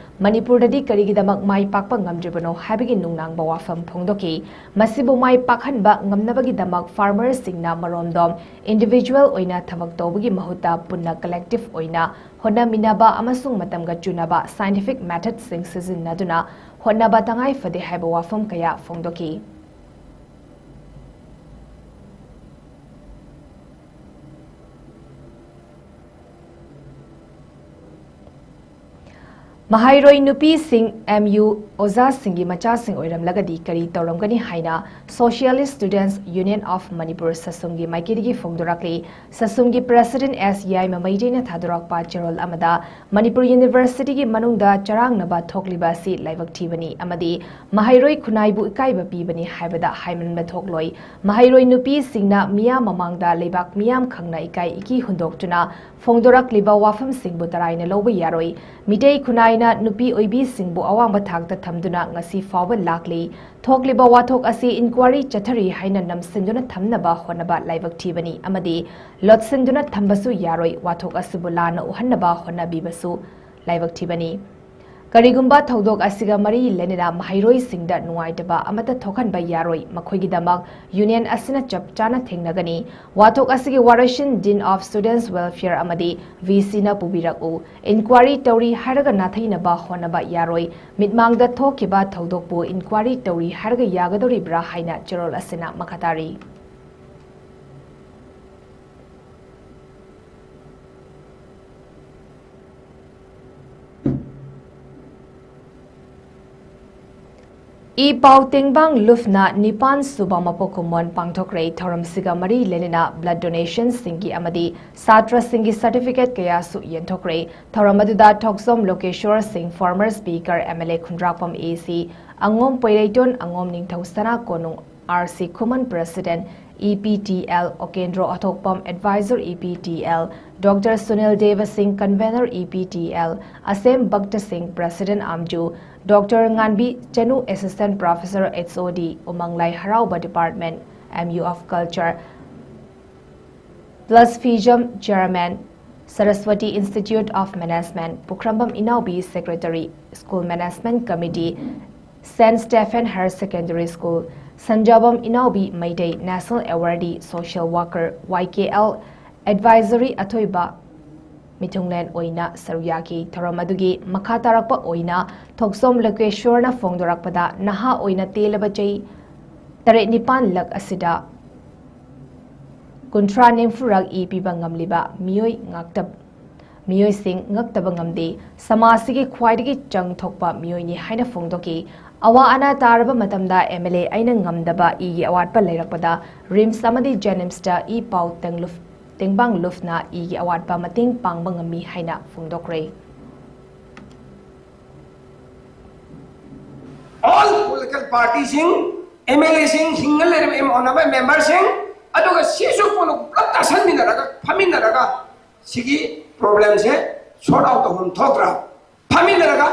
ꯃꯅꯤꯄꯨꯔꯗꯗꯤ ꯀꯔꯤꯒꯤꯗꯃꯛ ꯃꯥꯏ ꯄꯥꯛꯄ ꯉꯝꯗ꯭ꯔꯤꯕꯅꯣ ꯍꯥꯏꯕꯒꯤ ꯅꯨꯡꯅꯥꯡꯕ ꯋꯥꯐꯝ ꯐꯣꯡꯗꯣꯛꯈꯤ꯫ ꯃꯁꯤꯕꯨ ꯃꯥꯏ ꯄꯥꯛꯍꯟꯕ ꯉꯝꯅꯕꯒꯤꯗꯃꯛ farmerꯁꯤꯡꯅ ꯃꯔꯣꯝꯗꯣꯝ individual ꯑꯣꯏꯅ ꯊꯕꯛ ꯇꯧꯕꯒꯤ ꯃꯍꯨꯠꯇ ꯄꯨꯟꯅ collective ꯑꯣꯏꯅ ꯍꯣꯠꯅꯃꯤꯟꯅꯕ ꯑꯃꯁꯨꯡ ꯃꯇꯝꯒ ꯆꯨꯅꯕ scientific methodꯁꯤꯡ ꯁꯤꯖꯤꯟꯅꯗꯨꯅ ꯍꯣꯠꯅꯕ ꯇꯉꯥꯏ ꯐꯗꯦ ꯍꯥꯏꯕ ꯋꯥꯐꯝ ꯀꯌꯥ ꯐꯣꯡꯗꯣꯛꯈꯤ꯫ ꯃꯍꯩꯔꯣꯏ ꯅꯨꯄꯤꯁꯤꯡ ꯑꯦꯝ ꯌꯨ ꯑꯣꯖꯥꯁꯤꯡꯒꯤ ꯃꯆꯥꯁꯤꯡ ꯑꯣꯏꯔꯝꯂꯒꯗꯤ ꯀꯔꯤ ꯇꯧꯔꯝꯒꯅꯤ ꯍꯥꯏꯅ Socialist Students Union of Manipur ꯁꯁꯨꯝꯒꯤ ꯃꯥꯏꯀꯩꯗꯒꯤ ꯐꯣꯡꯗꯣꯔꯛꯂꯤ꯫ ꯁꯁꯨꯝꯒꯤ president ꯑꯦꯁ ꯌꯥꯏꯃ ꯃꯩꯇꯩꯅ ꯊꯥꯗꯣꯔꯛꯄ ꯆꯦꯔꯣꯜ ꯑꯃꯗ ꯃꯅꯤꯄꯨꯔ ꯌꯨꯅꯤꯚꯔꯁꯤꯇꯤꯒꯤ ꯃꯅꯨꯡꯗ ꯆꯔꯥꯡꯅꯕ ꯊꯣꯛꯂꯤꯕ ꯑꯁꯤ ꯂꯥꯏꯕꯛ ꯊꯤꯕꯅꯤ ꯑꯃꯗꯤ ꯃꯍꯩꯔꯣꯏ ꯈꯨꯟꯅꯥꯏꯕꯨ ꯏꯀꯥꯏꯕ ꯄꯤꯕꯅꯤ ꯍꯥꯏꯕꯗ ꯍꯥꯏꯃꯟꯕ ꯊꯣꯛꯂꯣꯏ꯫ ꯃꯍꯩꯔꯣꯏ ꯅꯨꯄꯤꯁꯤꯡꯅ ꯃꯤꯌꯥꯝ ꯃꯃꯥꯡꯗ ꯂꯩꯕꯥꯛ ꯃꯤꯌꯥꯝ ꯈꯪꯅ ꯏꯀꯥꯏ ꯏꯀꯤ ꯍꯨꯟꯗꯣꯛꯇꯨꯅ ꯐꯣꯡꯗꯣꯔꯛꯂꯤꯕ ꯋꯥꯐꯝꯁꯤꯡꯕꯨ ꯇꯔꯥꯏꯅ ꯂꯧꯕ ꯌꯥꯔꯣꯏ꯫ ꯃꯤꯇꯩ ꯈꯨꯟꯅꯥꯏꯅ ꯅꯨꯄꯤ ꯑꯣꯏꯕꯤꯁꯤꯡꯕꯨ ꯑꯋꯥꯡꯕ ꯊꯥꯛꯇ ꯊꯝꯗꯨꯅ ꯉꯁꯤ ꯐꯥꯎꯕ ꯂꯥꯛꯂꯤ꯫ ꯊꯣꯛꯂꯤꯕ ꯋꯥꯊꯣꯛ ꯑꯁꯤ inquiry ꯆꯠꯊꯔꯤ ꯍꯥꯏꯅ ꯅꯝꯁꯤꯟꯗꯨꯅ ꯊꯝꯅꯕ ꯍꯣꯠꯅꯕ ꯂꯥꯏꯕꯛ ꯊꯤꯕꯅꯤ ꯑꯃꯗꯤ ꯂꯣꯠꯁꯤꯟꯗꯨꯅ ꯊꯝꯕꯁꯨ ꯌꯥꯔꯣꯏ꯫ ꯋꯥꯊꯣꯛ ꯑꯁꯤꯕꯨ ꯂꯥꯟꯅ ꯎꯍꯟꯅꯕ ꯍꯣꯠꯅꯕꯤꯕꯁꯨ ꯂꯥꯏꯕꯛ ꯊꯤꯕꯅꯤ꯫ ꯀꯔꯤꯒꯨꯝꯕ ꯊꯧꯗꯣꯛ ꯑꯁꯤꯒ ꯃꯔꯤ ꯂꯩꯅꯅ ꯃꯍꯩꯔꯣꯏꯁꯤꯡꯗ ꯅꯨꯡꯉꯥꯏꯇꯕ ꯑꯃꯠꯇ ꯊꯣꯛꯍꯟꯕ ꯌꯥꯔꯣꯏ꯫ ꯃꯈꯣꯏꯒꯤꯗꯃꯛ ꯌꯨꯅꯤꯌꯟ ꯑꯁꯤꯅ ꯆꯞ ꯆꯥꯅ ꯊꯦꯡꯅꯒꯅꯤ꯫ ꯋꯥꯊꯣꯛ ꯑꯁꯤꯒꯤ ꯋꯥꯔꯣꯏꯁꯤꯟ Dean of Students Welfare ꯑꯃꯗꯤ V Cꯅ ꯄꯨꯕꯤꯔꯛꯎ꯫ ꯏꯟꯀ꯭ꯋꯥꯔꯤ ꯇꯧꯔꯤ ꯍꯥꯏꯔꯒ ꯅꯥꯊꯩꯅꯕ ꯍꯣꯠꯅꯕ ꯌꯥꯔꯣꯏ꯫ ꯃꯤꯠꯃꯥꯡꯗ ꯊꯣꯛꯈꯤꯕ ꯊꯧꯗꯣꯛꯄꯨ ꯏꯟꯀ꯭ꯋꯥꯔꯤ ꯇꯧꯔꯤ ꯍꯥꯏꯔꯒ ꯌꯥꯒꯗꯧꯔꯤꯕ꯭ꯔꯥ ꯍꯥꯏꯅ ꯆꯦꯔꯣꯜ ꯑꯁꯤꯅ ꯃꯈꯥ ꯇꯥꯔꯤ꯫ ꯏ ꯄꯥꯎ ꯇꯦꯡꯕꯥꯡ ꯂꯨꯞꯅ ꯅꯤꯄꯥꯟ ꯁꯨꯕ ꯃꯄꯣꯛ ꯀꯨꯝꯑꯣꯟ ꯄꯥꯡꯊꯣꯛꯈ꯭ꯔꯦ꯫ ꯊꯧꯔꯝꯁꯤꯒ ꯃꯔꯤ ꯂꯩꯅꯅ blood donationꯁꯤꯡꯒꯤ ꯑꯃꯗꯤ ꯁꯥꯇ꯭ꯔꯁꯤꯡꯒꯤ certificate ꯀꯌꯥꯁꯨ ꯌꯦꯟꯊꯣꯛꯈ꯭ꯔꯦ꯫ ꯊꯧꯔꯝ ꯑꯗꯨꯗ ꯊꯣꯛꯆꯣꯝ ꯂꯣꯀꯦꯁꯣꯔ ꯁꯤꯡ, former speaker, M L A Khundrakpam A C, ꯑꯉꯣꯝ Poireiton, ꯑꯉꯣꯝ ꯅꯤꯡꯊꯧ ꯁꯅꯥ ꯀꯣꯅꯨꯡ, R C ꯈꯨꯃꯟ, president, E P T L, ꯑꯣꯀꯦꯟꯗ꯭ꯔꯣ ꯑꯊꯣꯛꯄꯝ, advisor, E P T L, Doctor Sunil ꯗꯦꯕ ꯁꯤꯡ, convener, E P T L, ꯑꯁꯦꯝ ꯚꯛꯇ ꯁꯤꯡ, president, ꯑꯥꯝꯖꯨ, Doctor ꯉꯥꯟꯕꯤ ꯆꯅꯨ, assistant professor, H O D, ꯎꯃꯪ ꯂꯥꯏ ꯍꯔꯥꯎꯕ department, M U of Culture, Plusfism chairman, Saraswati Institute of Management, Pukhrambam ꯏꯅꯥꯎꯕꯤ, secretary, school management committee, Saint Stephen Higher Secondary School, ꯁꯟꯖꯥꯕꯝ ꯏꯅꯥꯎꯕꯤ Meitei, national awardee, social worker, Y K L, advisory ꯑꯊꯣꯏꯕ ꯃꯤꯊꯨꯡꯂꯦꯟ ꯑꯣꯏꯅ ꯁꯔꯨꯛ ꯌꯥꯈꯤ꯫ ꯊꯧꯔꯝ ꯑꯗꯨꯒꯤ ꯃꯈꯥ ꯇꯥꯔꯛꯄ ꯑꯣꯏꯅ ꯊꯣꯛꯆꯣꯝ ꯂꯣꯀꯦꯁꯣꯔꯅ ꯐꯣꯡꯗꯣꯔꯛꯄꯗ, ꯅꯍꯥ ꯑꯣꯏꯅ ꯇꯦꯜꯂꯕ ꯆꯍꯤ ꯇꯔꯦꯠ ꯅꯤꯄꯥꯟ ꯂꯛ ꯑꯁꯤꯗ ꯀꯨꯟꯊ꯭ꯔꯥ ꯅꯤꯐꯨꯔꯛ ꯏ ꯄꯤꯕ ꯉꯝꯂꯤꯕ ꯃꯤꯑꯣꯏ ꯉꯥꯛꯇ, ꯃꯤꯑꯣꯏꯁꯤꯡ ꯉꯛꯇꯕ ꯉꯝꯗꯦ꯫ ꯁꯃꯥꯖꯁꯤꯒꯤ ꯈ꯭ꯋꯥꯏꯗꯒꯤ ꯆꯪ ꯊꯣꯛꯄ ꯃꯤꯑꯣꯏꯅꯤ ꯍꯥꯏꯅ ꯐꯣꯡꯗꯣꯛꯈꯤ꯫ ꯑꯋꯥ ꯑꯅꯥ ꯇꯥꯔꯕ ꯃꯇꯝꯗ M L A ꯑꯩꯅ ꯉꯝꯗꯕ ꯏꯒꯤ ꯑꯋꯥꯠꯄ ꯂꯩꯔꯛꯄꯗ RIMS ꯑꯃꯗꯤ JNIMSꯇ ꯏ ꯄꯥꯎ ꯇꯦꯡꯂꯨꯞ-, ꯇꯦꯡꯕꯥꯡ ꯂꯨꯞꯅ ꯏꯒꯤ ꯑꯋꯥꯠꯄ ꯃꯇꯦꯡ ꯄꯥꯡꯕ ꯉꯝꯃꯤ ꯍꯥꯏꯅ ꯐꯣꯡꯗꯣꯛꯈ꯭ꯔꯦ꯫ All political partyꯁꯤꯡ, M L Aꯁꯤꯡ, ꯍꯤꯡꯉ ꯂꯩꯔꯤꯕ ꯑꯦꯝ-, ꯑꯣꯟꯅꯕ memberꯁꯤꯡ, ꯑꯗꯨꯒ ꯁꯤꯁꯨ ꯄꯨꯟꯅ ꯄꯨꯂꯞ ꯇꯥꯁꯟꯃꯤꯟꯅꯔꯒ, ꯐꯝꯃꯤꯟꯅꯔꯒ ꯁꯤꯒꯤ problemꯁꯦ sort out ꯇꯧꯐꯝ ꯊꯣꯛꯇ꯭ꯔꯥ? ꯐꯝꯃꯤꯟꯅꯔꯒ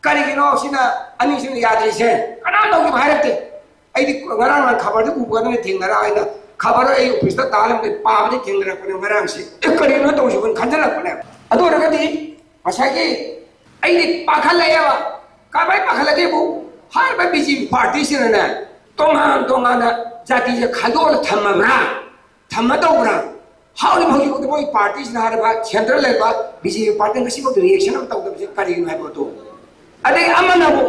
ꯀꯔꯤꯒꯤꯅꯣ ꯁꯤꯅ ꯑꯅꯤꯁꯤꯅ ꯌꯥꯗ꯭ꯔꯤꯁꯦ? ꯀꯅꯥꯝ ꯇꯧꯈꯤꯕ ꯍꯥꯏꯔꯛꯇꯦ꯫ ꯑꯩꯗꯤ ꯉꯔꯥꯡ ꯅꯍꯥꯟ ꯈꯕꯔꯗ ꯎꯕ ꯈꯛꯇꯅꯤ ꯊꯦꯡꯅꯔꯛꯑ, ꯑꯩꯅ ꯈꯕꯔ ꯑꯩ officeꯇ ꯇꯥ ꯂꯩꯔꯝꯕꯗꯩ ꯄꯥꯕꯗꯤ ꯊꯦꯡꯅꯔꯛꯄꯅꯦ ꯉꯔꯥꯡꯁꯦ꯫ ꯑꯦ, ꯀꯔꯤꯅꯣ ꯇꯧꯔꯤꯁꯤꯕꯣ ꯈꯟꯖꯜꯂꯛꯄꯅꯦ꯫ ꯑꯗꯨ ꯑꯣꯏꯔꯒꯗꯤ ꯉꯁꯥꯏꯒꯤ ꯑꯩꯗꯤ ꯄꯥꯈꯠꯂꯛꯑꯦꯕ꯫ ꯀꯃꯥꯏꯅ ꯄꯥꯈꯠꯂꯒꯦꯕꯨ, ꯍꯥꯏꯔꯤꯕ ꯕꯤ ꯖꯦ ꯄꯤ ꯄꯥꯔꯇꯤꯁꯤꯅꯅꯦ, ꯇꯣꯉꯥꯟ ꯇꯣꯉꯥꯟꯅ ꯖꯥꯇꯤꯁꯦ ꯈꯥꯏꯗꯣꯛꯑꯒ ꯊꯝꯃꯕ꯭ꯔꯥ, ꯊꯝꯃ ꯇꯧꯕ꯭ꯔꯥ? ꯍꯧꯖꯤꯛ ꯍꯧꯖꯤꯛ ꯐꯥꯎꯗ ꯃꯣꯏ ꯄꯥꯔꯇꯤꯁꯤꯅ ꯍꯥꯏꯔꯤꯕ ꯁꯦꯟꯇ꯭ꯔꯦꯜ ꯂꯩꯕ ꯕꯤ ꯖꯦ ꯄꯤ ꯄꯥꯔꯇꯤꯅ ꯉꯁꯤꯐꯥꯎꯗ ꯔꯤꯌꯦꯛꯁꯟ ꯑꯃ ꯇꯧꯗꯕꯁꯦ ꯀꯔꯤꯒꯤꯅꯣ ꯍꯥꯏꯕ ꯄꯣꯠꯇꯣ꯫ ꯑꯗꯒꯤ ꯑꯃꯅꯕꯨ,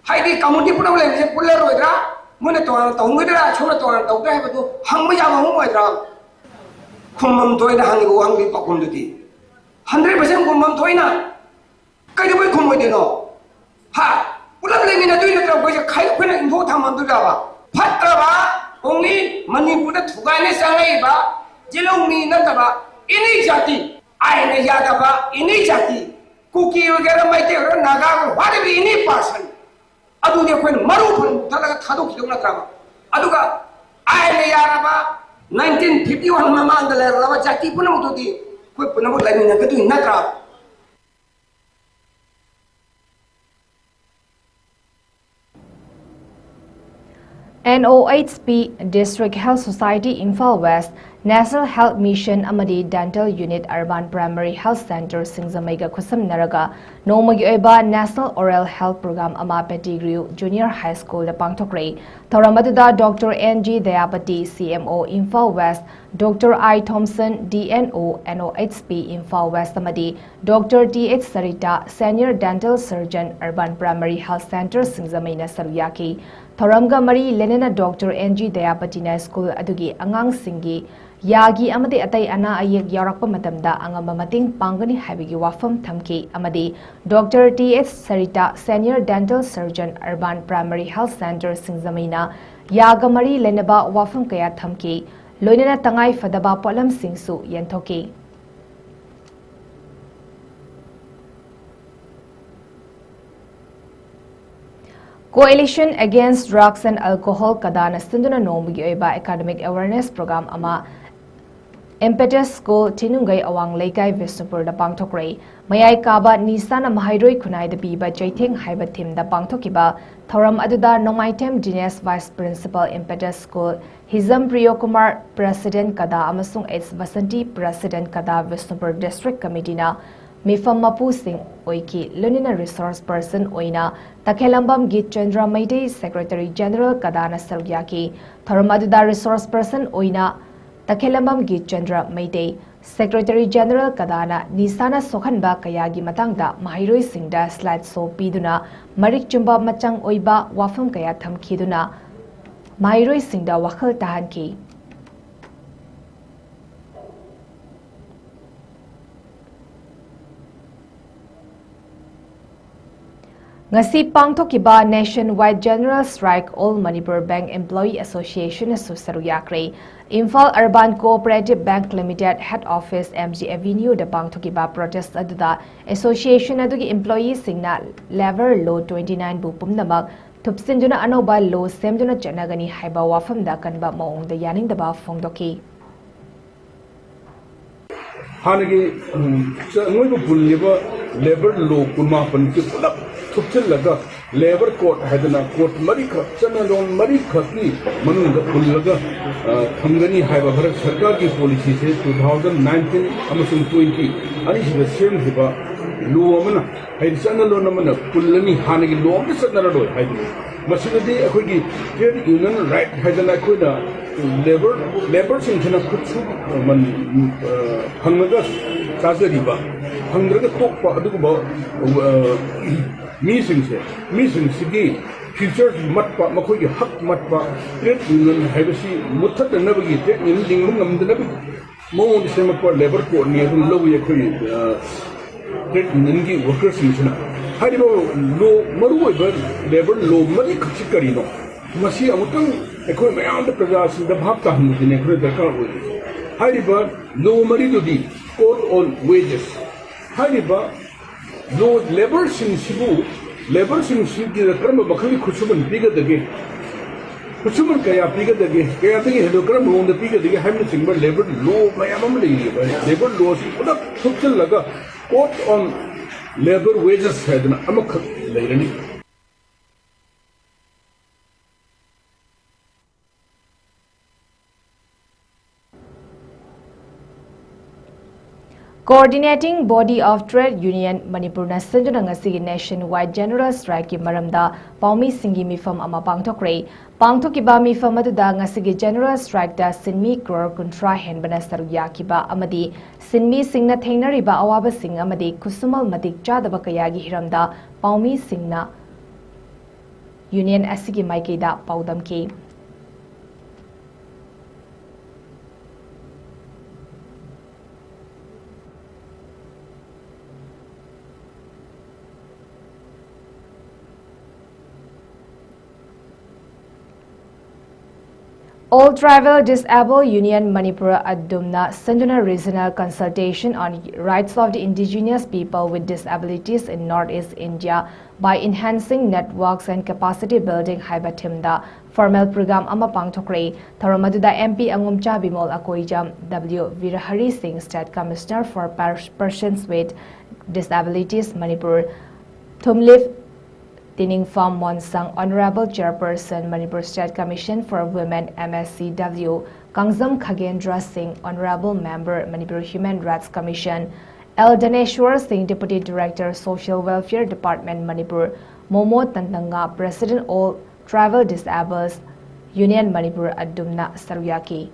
ꯍꯥꯏꯗꯤ ꯀꯝꯃꯨꯅꯤꯇꯤ ꯄꯨꯝꯅꯃꯛ ꯂꯩꯕꯁꯦ ꯄꯨꯜꯂꯔꯣꯏꯗ꯭ꯔꯥ, ꯃꯣꯏꯅ ꯇꯣꯉꯥꯟꯅ ꯇꯧꯍꯟꯒꯗ꯭ꯔꯥ, ꯁꯣꯝꯅ ꯇꯣꯉꯥꯟꯅ ꯇꯧꯗ꯭ꯔꯥ ꯍꯥꯏꯕꯗꯨ ꯍꯪꯕ ꯌꯥꯕ ꯍꯪꯉꯣꯏꯗ꯭ꯔꯥ? ꯈꯨꯝꯐꯝ ꯊꯣꯛꯏꯅ ꯍꯪꯉꯤꯕ ꯋꯥꯍꯪꯗꯨꯒꯤ ꯄꯥꯎꯈꯨꯝꯗꯨꯗꯤ ꯍꯟꯗ꯭ꯔꯦꯠ ꯄꯥꯔꯁꯦꯟ ꯈꯨꯝꯐꯝ ꯊꯣꯛꯏꯅ꯫ ꯀꯩꯗꯧꯕꯩ ꯈꯨꯝꯃꯣꯏꯗꯣꯏꯅꯣ? ꯍꯥ? ꯄꯨꯂꯞ ꯂꯩꯃꯤꯟꯅꯗꯣꯏ ꯅꯠꯇ꯭ꯔꯣ? ꯑꯩꯈꯣꯏꯁꯦ ꯈꯥꯏꯗꯣꯛ ꯈꯥꯏꯅ ꯏꯟꯊꯣꯛ ꯊꯝꯃꯝꯗꯣꯏꯗ꯭ꯔꯕ? ꯐꯠꯇ꯭ꯔꯕ, ꯑꯣꯡꯂꯤ ꯃꯅꯤꯄꯨꯔꯗ ꯊꯨꯒꯥꯏꯅ ꯆꯪꯉꯛꯏꯕ ꯖꯤꯂꯧꯃꯤ ꯅꯠꯇꯕ ꯑꯦꯅꯤ ꯖꯥꯇꯤ, ꯑꯥꯏꯟꯅ ꯌꯥꯗꯕ ꯑꯦꯅꯤ ꯖꯥꯇꯤ, ꯀꯨꯀꯤ ꯑꯣꯏꯒꯦꯔꯥ, ꯃꯩꯇꯩ ꯑꯣꯏꯒꯦꯔꯥ, ꯅꯥꯒꯥ ꯑꯣꯏꯒꯦꯔꯥ, whatever any person, ꯑꯗꯨꯗꯤ ꯑꯩꯈꯣꯏꯅ ꯃꯔꯨ ꯐꯪ ꯃꯨꯊꯠꯂꯒ ꯊꯥꯗꯣꯛꯈꯤꯗꯧ ꯅꯠꯇ꯭ꯔꯕ? ꯑꯗꯨꯒ ꯑꯥꯏꯟꯅ ꯌꯥꯔꯕ ꯅꯥꯏꯟꯇꯤꯟ ꯐꯤꯐꯇꯤ ꯋꯥꯟ ꯃꯃꯥꯡꯗ ꯂꯩꯔꯛꯂꯕ ꯖꯥꯇꯤ ꯄꯨꯝꯅꯃꯛꯇꯨꯗꯤ ꯑꯩꯈꯣꯏ ꯄꯨꯝꯅꯃꯛ ꯂꯩꯃꯤꯟꯅꯒꯗꯣꯏ ꯅꯠꯇ꯭ꯔꯥ? N O H P, District Health Society, Imphal West, National Health Mission ꯑꯃꯗꯤ Dental Unit, Urban Primary Health Centre, ꯁꯤꯡꯖꯃꯩꯒ ꯈꯨꯠꯁꯝꯅꯔꯒ ꯅꯣꯡꯃꯒꯤ ꯑꯣꯏꯕ National Oral Health Program ꯑꯃ Pettigrew Junior High School ꯗ ꯄꯥꯡꯊꯣꯛꯈ꯭ꯔꯦ꯫ ꯊꯧꯔꯝ ꯑꯗꯨꯗ Doctor N G Dayapati, C M O, Imphal West, Doctor I Thompson, D N O, N O H P, Imphal West, ꯑꯃꯗꯤ Doctor T H Sarita, Senior Dental Surgeon, Urban Primary Health Centre, ꯁꯤꯡꯖꯃꯩꯅ ꯁꯔꯨꯛ ꯌꯥꯈꯤ꯫ ꯊꯧꯔꯝꯒ ꯃꯔꯤ ꯂꯩꯅꯅ Doctor N G Dayapatiꯅ school ꯑꯗꯨꯒꯤ ꯑꯉꯥꯡꯁꯤꯡꯒꯤ ꯌꯥꯒꯤ ꯑꯃꯗꯤ ꯑꯇꯩ ꯑꯅꯥ ꯑꯌꯦꯛ ꯌꯥꯎꯔꯛꯄ ꯃꯇꯝꯗ ꯑꯉꯝꯕ ꯃꯇꯦꯡ ꯄꯥꯡꯒꯅꯤ ꯍꯥꯏꯕꯒꯤ ꯋꯥꯐꯝ ꯊꯝꯈꯤ ꯑꯃꯗꯤ Doctor T H Sarita, Senior Dental Surgeon, Urban Primary Health Centre, ꯁꯤꯡꯖꯃꯩꯅ ꯌꯥꯒ ꯃꯔꯤ ꯂꯩꯅꯕ ꯋꯥꯐꯝ ꯀꯌꯥ ꯊꯝꯈꯤ꯫ ꯂꯣꯏꯅꯅ ꯇꯉꯥꯏ ꯐꯗꯕ ꯄꯣꯠꯂꯝꯁꯤꯡꯁꯨ ꯌꯦꯟꯊꯣꯛꯈꯤ꯫ Coalition Against Drugs and Alcohol, ꯀꯗꯥꯅ ꯁꯤꯟꯗꯨꯅ ꯅꯣꯡꯃꯒꯤ ꯑꯣꯏꯕ academic awareness program ꯑꯃ Impetus School, ꯊꯤꯅꯨꯡꯒꯩ ꯑꯋꯥꯡ ꯂꯩꯀꯥꯏ, ꯕꯤꯁꯅꯨꯄꯨꯔꯗ ꯄꯥꯡꯊꯣꯛꯈ꯭ꯔꯦ꯫ ꯃꯌꯥꯏ ꯀꯥꯕ ꯅꯤꯁꯥꯅ ꯃꯍꯩꯔꯣꯏ ꯈꯨꯟꯅꯥꯏꯗ ꯄꯤꯕ ꯆꯩꯊꯦꯡ ꯍꯥꯏꯕ theme ꯗ ꯄꯥꯡꯊꯣꯛꯈꯤꯕ ꯊꯧꯔꯝ ꯑꯗꯨꯗ ꯅꯣꯡꯃꯥꯏꯊꯦꯝ ꯗꯤꯅꯦꯁ, Vice Principal, Impetus School, ꯍꯤꯖꯝ ꯄ꯭ꯔꯤꯌꯣꯀꯨꯃꯥꯔ, President, ꯀꯗꯥ, ꯑꯃꯁꯨꯡ H Vasanti, President, ꯀꯗꯥ, ꯕꯤꯁꯅꯨꯄꯨꯔ District Committee ꯅ ꯃꯤꯐꯝ ꯃꯄꯨꯁꯤꯡ ꯑꯣꯏꯈꯤ꯫ ꯂꯣꯏꯅꯅ resource person ꯑꯣꯏꯅ ꯇꯈꯦꯂꯝꯕꯝ ꯒꯤꯠ ꯆꯟꯗ꯭ꯔ ꯃꯩꯇꯩ, Secretary General ꯀꯗꯥꯅ ꯁꯔꯨꯛ ꯌꯥꯈꯤ꯫ ꯊꯧꯔꯝ ꯑꯗꯨꯗ resource person ꯑꯣꯏꯅ ꯇꯈꯦꯂꯝꯕꯝ ꯒꯤꯠ ꯆꯟꯗ꯭ꯔ ꯃꯩꯇꯩ, Secretary General ꯀꯗꯥꯅ ꯅꯤꯁꯥꯅ ꯁꯣꯛꯍꯟꯕ ꯀꯌꯥꯒꯤ ꯃꯇꯥꯡꯗ ꯃꯍꯩꯔꯣꯏꯁꯤꯡꯗ slide show ꯄꯤꯗꯨꯅ ꯃꯔꯤꯛ ꯆꯨꯝꯕ ꯃꯆꯪ ꯑꯣꯏꯕ ꯋꯥꯐꯝ ꯀꯌꯥ ꯊꯝꯈꯤꯗꯨꯅ ꯃꯍꯩꯔꯣꯏꯁꯤꯡꯗ ꯋꯥꯈꯜ ꯇꯥꯍꯟꯈꯤ꯫ ꯉꯁꯤ ꯄꯥꯡꯊꯣꯛꯈꯤꯕ Nationwide General Strike All Manipur Bank Employee Association ꯅꯁꯨ ꯁꯔꯨꯛ ꯌꯥꯈ꯭ꯔꯦ꯫ Imphal Urban Cooperative Bank Limited Head Office, M G Avenue ꯗ ꯄꯥꯡꯊꯣꯛꯈꯤꯕ protest ꯑꯗꯨꯗ association ꯑꯗꯨꯒꯤ employee ꯁꯤꯡꯅ Labour Law twenty nine ꯕꯨ ꯄꯨꯝꯅꯃꯛ ꯊꯨꯞꯆꯤꯟꯗꯨꯅ ꯑꯅꯧꯕ law ꯁꯦꯝꯗꯨꯅ ꯆꯠꯅꯒꯅꯤ ꯍꯥꯏꯕ ꯋꯥꯐꯝꯗ ꯑꯀꯟꯕ ꯃꯑꯣꯡꯗ ꯌꯥꯅꯤꯡꯗꯕ ꯐꯣꯡꯗꯣꯛꯈꯤ꯫ ꯍꯥꯟꯅꯒꯤ ꯎꯝ, ꯆ- ꯃꯣꯏꯕꯨ ꯄꯨꯜꯂꯤꯕ Labour Law ꯀꯨꯟꯃꯥꯄꯟꯁꯤ ꯄꯨꯂꯞ ꯊꯨꯞꯆꯤꯜꯂꯒ Labour Code ꯍꯥꯏꯗꯅ code ꯃꯔꯤꯈꯛ, ꯆꯠꯅꯂꯣꯟ ꯃꯔꯤꯈꯛꯀꯤ ꯃꯅꯨꯡꯗ ꯄꯨꯜꯂꯒ, ꯑ, ꯊꯝꯒꯅꯤ ꯍꯥꯏꯕ ꯚꯥꯔꯠ ꯁꯔꯀꯥꯔꯒꯤ policy ꯁꯦ two thousand nineteen ꯑꯃꯁꯨꯡ twenty ꯑꯅꯤꯁꯤꯗ ꯁꯦꯝꯈꯤꯕ law ꯑꯃꯅ, ꯍꯥꯏꯗꯤ ꯆꯠꯅꯂꯣꯟ ꯑꯃꯅ ꯄꯨꯜꯂꯅꯤ, ꯍꯥꯟꯅꯒꯤ law ꯑꯃꯇ ꯆꯠꯅꯔꯔꯣꯏ ꯍꯥꯏꯕꯅꯤ꯫ ꯃꯁꯤꯗꯗꯤ ꯑꯩꯈꯣꯏꯒꯤ trade union right ꯍꯥꯏꯗꯅ ꯑꯩꯈꯣꯏꯅ labour, labour ꯁꯤꯡꯁꯤꯅ ꯈꯨꯠꯁꯨꯃꯟ, ꯑ, ꯐꯪꯉꯒ ꯆꯥꯖꯔꯤꯕ, ꯐꯪꯗ꯭ꯔꯒ ꯇꯣꯛꯄ ꯑꯗꯨꯒꯨꯝꯕ, ꯑ, ꯃꯤꯁꯤꯡꯁꯦ, ꯃꯤꯁꯤꯡꯁꯤꯒꯤ future ꯃꯠꯄ, ꯃꯈꯣꯏꯒꯤ ꯍꯛ ꯃꯠꯄ, trade union ꯍꯥꯏꯕꯁꯤ ꯃꯨꯠꯊꯠꯅꯅꯕꯒꯤ, trade union ꯂꯤꯡꯕ ꯉꯝꯗꯅꯕꯒꯤ ꯃꯑꯣꯡꯗ ꯁꯦꯝꯃꯛꯄ Labour Code ꯅꯤ ꯑꯗꯨꯝ ꯂꯧꯏ ꯑꯩꯈꯣꯏꯒꯤ, ꯑ, trade union ꯒꯤ worker ꯁꯤꯡꯁꯤꯅ꯫ ꯍꯥꯏꯔꯤꯕ law, ꯃꯔꯨꯑꯣꯏꯕ Labour Law ꯃꯔꯤꯈꯛꯁꯤ ꯀꯔꯤꯅꯣ? ꯃꯁꯤ ꯑꯃꯨꯛꯇꯪ ꯑꯩꯈꯣꯏ ꯃꯌꯥꯝꯗ, ꯄ꯭ꯔꯖꯥꯁꯤꯡꯗ ꯚꯥꯞ ꯇꯥꯍꯟꯕꯁꯤꯅꯦ ꯑꯩꯈꯣꯏꯅ ꯗꯔꯀꯥꯔ ꯑꯣꯏꯔꯤꯁꯦ꯫ ꯍꯥꯏꯔꯤꯕ law ꯃꯔꯤꯗꯨꯗꯤ Code on Wages꯫ ꯍꯥꯏꯔꯤꯕ law, labour ꯁꯤꯡꯁꯤꯕꯨ, labour ꯁꯤꯡꯁꯤꯒꯤꯗ ꯀꯔꯝꯕ ꯃꯈꯜꯒꯤ ꯈꯨꯠꯁꯨꯃꯟ ꯄꯤꯒꯗꯒꯦ? ꯈꯨꯠꯁꯨꯃꯟ ꯀꯌꯥ ꯄꯤꯒꯗꯒꯦ? ꯀꯌꯥꯗꯒꯤ ꯍꯦꯟꯗꯣꯛ ꯀꯔꯝꯕ ꯃꯑꯣꯡꯗ ꯄꯤꯒꯗꯒꯦ ꯍꯥꯏꯕꯅꯆꯤꯡꯕ Labour Law ꯃꯌꯥꯝ ꯑꯃ ꯂꯩꯔꯤꯕ Labour Law ꯁꯤ ꯄꯨꯂꯞ ꯊꯨꯞꯆꯤꯜꯂꯒ Code on Labour Wages ꯍꯥꯏꯗꯅ ꯑꯃꯈꯛ ꯂꯩꯔꯅꯤ꯫ Coordinating Body of Trade Union ꯃꯅꯤꯄꯨꯔꯅ ꯁꯤꯟꯗꯨꯅ ꯉꯁꯤꯒꯤ Nationwide General Strikeꯀꯤ ꯃꯔꯝꯗ ꯄꯥꯎꯃꯤꯁꯤꯡꯒꯤ ꯃꯤꯐꯝ ꯑꯃ ꯄꯥꯡꯊꯣꯛꯈ꯭ꯔꯦ꯫ ꯄꯥꯡꯊꯣꯛꯈꯤꯕ ꯃꯤꯐꯝ ꯑꯗꯨꯗ ꯉꯁꯤꯒꯤ General Strikeꯇ ꯁꯤꯟꯃꯤ ꯀ꯭ꯔꯣꯔ ꯀꯨꯟꯊ꯭ꯔꯥ ꯍꯦꯟꯕꯅ ꯁꯔꯨꯛ ꯌꯥꯈꯤꯕ ꯑꯃꯗꯤ ꯁꯤꯟꯃꯤꯁꯤꯡꯅ ꯊꯦꯡꯅꯔꯤꯕ ꯑꯋꯥꯕꯁꯤꯡ ꯑꯃꯗꯤ ꯈꯨꯠꯁꯨꯃꯜ ꯃꯇꯤꯛ ꯆꯥꯗꯕ ꯀꯌꯥꯒꯤ ꯍꯤꯔꯝꯗ ꯄꯥꯎꯃꯤꯁꯤꯡꯅ ꯌꯨꯅꯤꯌꯟ ꯑꯁꯤꯒꯤ ꯃꯥꯏꯀꯩꯗ ꯄꯥꯎꯗꯝꯈꯤ꯫ All Tribal Disabled Union Manipur ꯑꯗꯨꯝꯅ ꯁꯤꯟꯗꯨꯅ Regional Consultation on Rights of the Indigenous People with Disabilities in North East India by Enhancing Networks and Capacity Building ꯍꯥꯏꯕ themeꯗ formal program ꯑꯃ ꯄꯥꯡꯊꯣꯛꯈ꯭ꯔꯦ꯫ ꯊꯧꯔꯝ ꯑꯗꯨꯗ M P ꯑꯉꯣꯝꯆꯥ Bimol Akoijam, W Birahari ꯁꯤꯡ, State Commissioner for Per-, Persons with Disabilities Manipur, Thumlip Tiningfam Monsang, Honorable Chairperson, Manipur State Commission for Women, M S C W, Kangzam Khagendra Singh, Honorable Member, Manipur Human Rights Commission, L Dhaneshwar Singh, Deputy Director, Social Welfare Department, Manipur, Momo Tantanga, President, All Tribal Disabled Union Manipur ꯑꯗꯨꯝꯅ ꯁꯔꯨꯛ ꯌꯥꯈꯤ꯫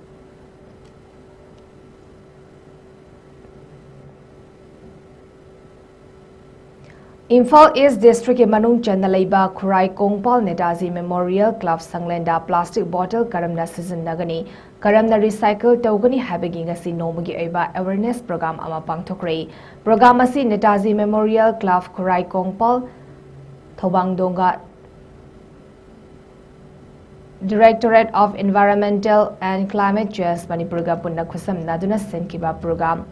ꯏꯝꯐꯥꯜ ꯏꯁ ꯗꯤꯁꯇ꯭ꯔꯤꯛꯀꯤ ꯃꯅꯨꯡ ꯆꯟꯅ ꯂꯩꯕ Khurai Kongpal Netaji memorial club ꯁꯪꯂꯦꯟꯗ plastic bottle ꯀꯔꯝꯅ ꯁꯤꯖꯤꯟꯅꯒꯅꯤ, ꯀꯔꯝꯅ recycle ꯇꯧꯒꯅꯤ ꯍꯥꯏꯕꯒꯤ ꯉꯁꯤ ꯅꯣꯡꯃꯒꯤ ꯑꯣꯏꯕ awareness program ꯑꯃ ꯄꯥꯡꯊꯣꯛꯈ꯭ꯔꯦ꯫ Program ꯑꯁꯤ ꯅꯦꯇꯥꯖꯤ ꯃꯦꯃꯣꯔꯤꯌꯦꯜ ꯀ꯭ꯂꯕ ꯈꯨꯔꯥꯏ ꯀꯣꯡꯄꯥꯜ ꯊꯧꯕꯥꯡꯗꯣꯡꯒ Directorate of Environmental and Climate Change ꯃꯅꯤꯄꯨꯔꯒ ꯄꯨꯟꯅ ꯈꯨꯠꯁꯝꯅꯗꯨꯅ ꯁꯤꯟꯈꯤꯕ program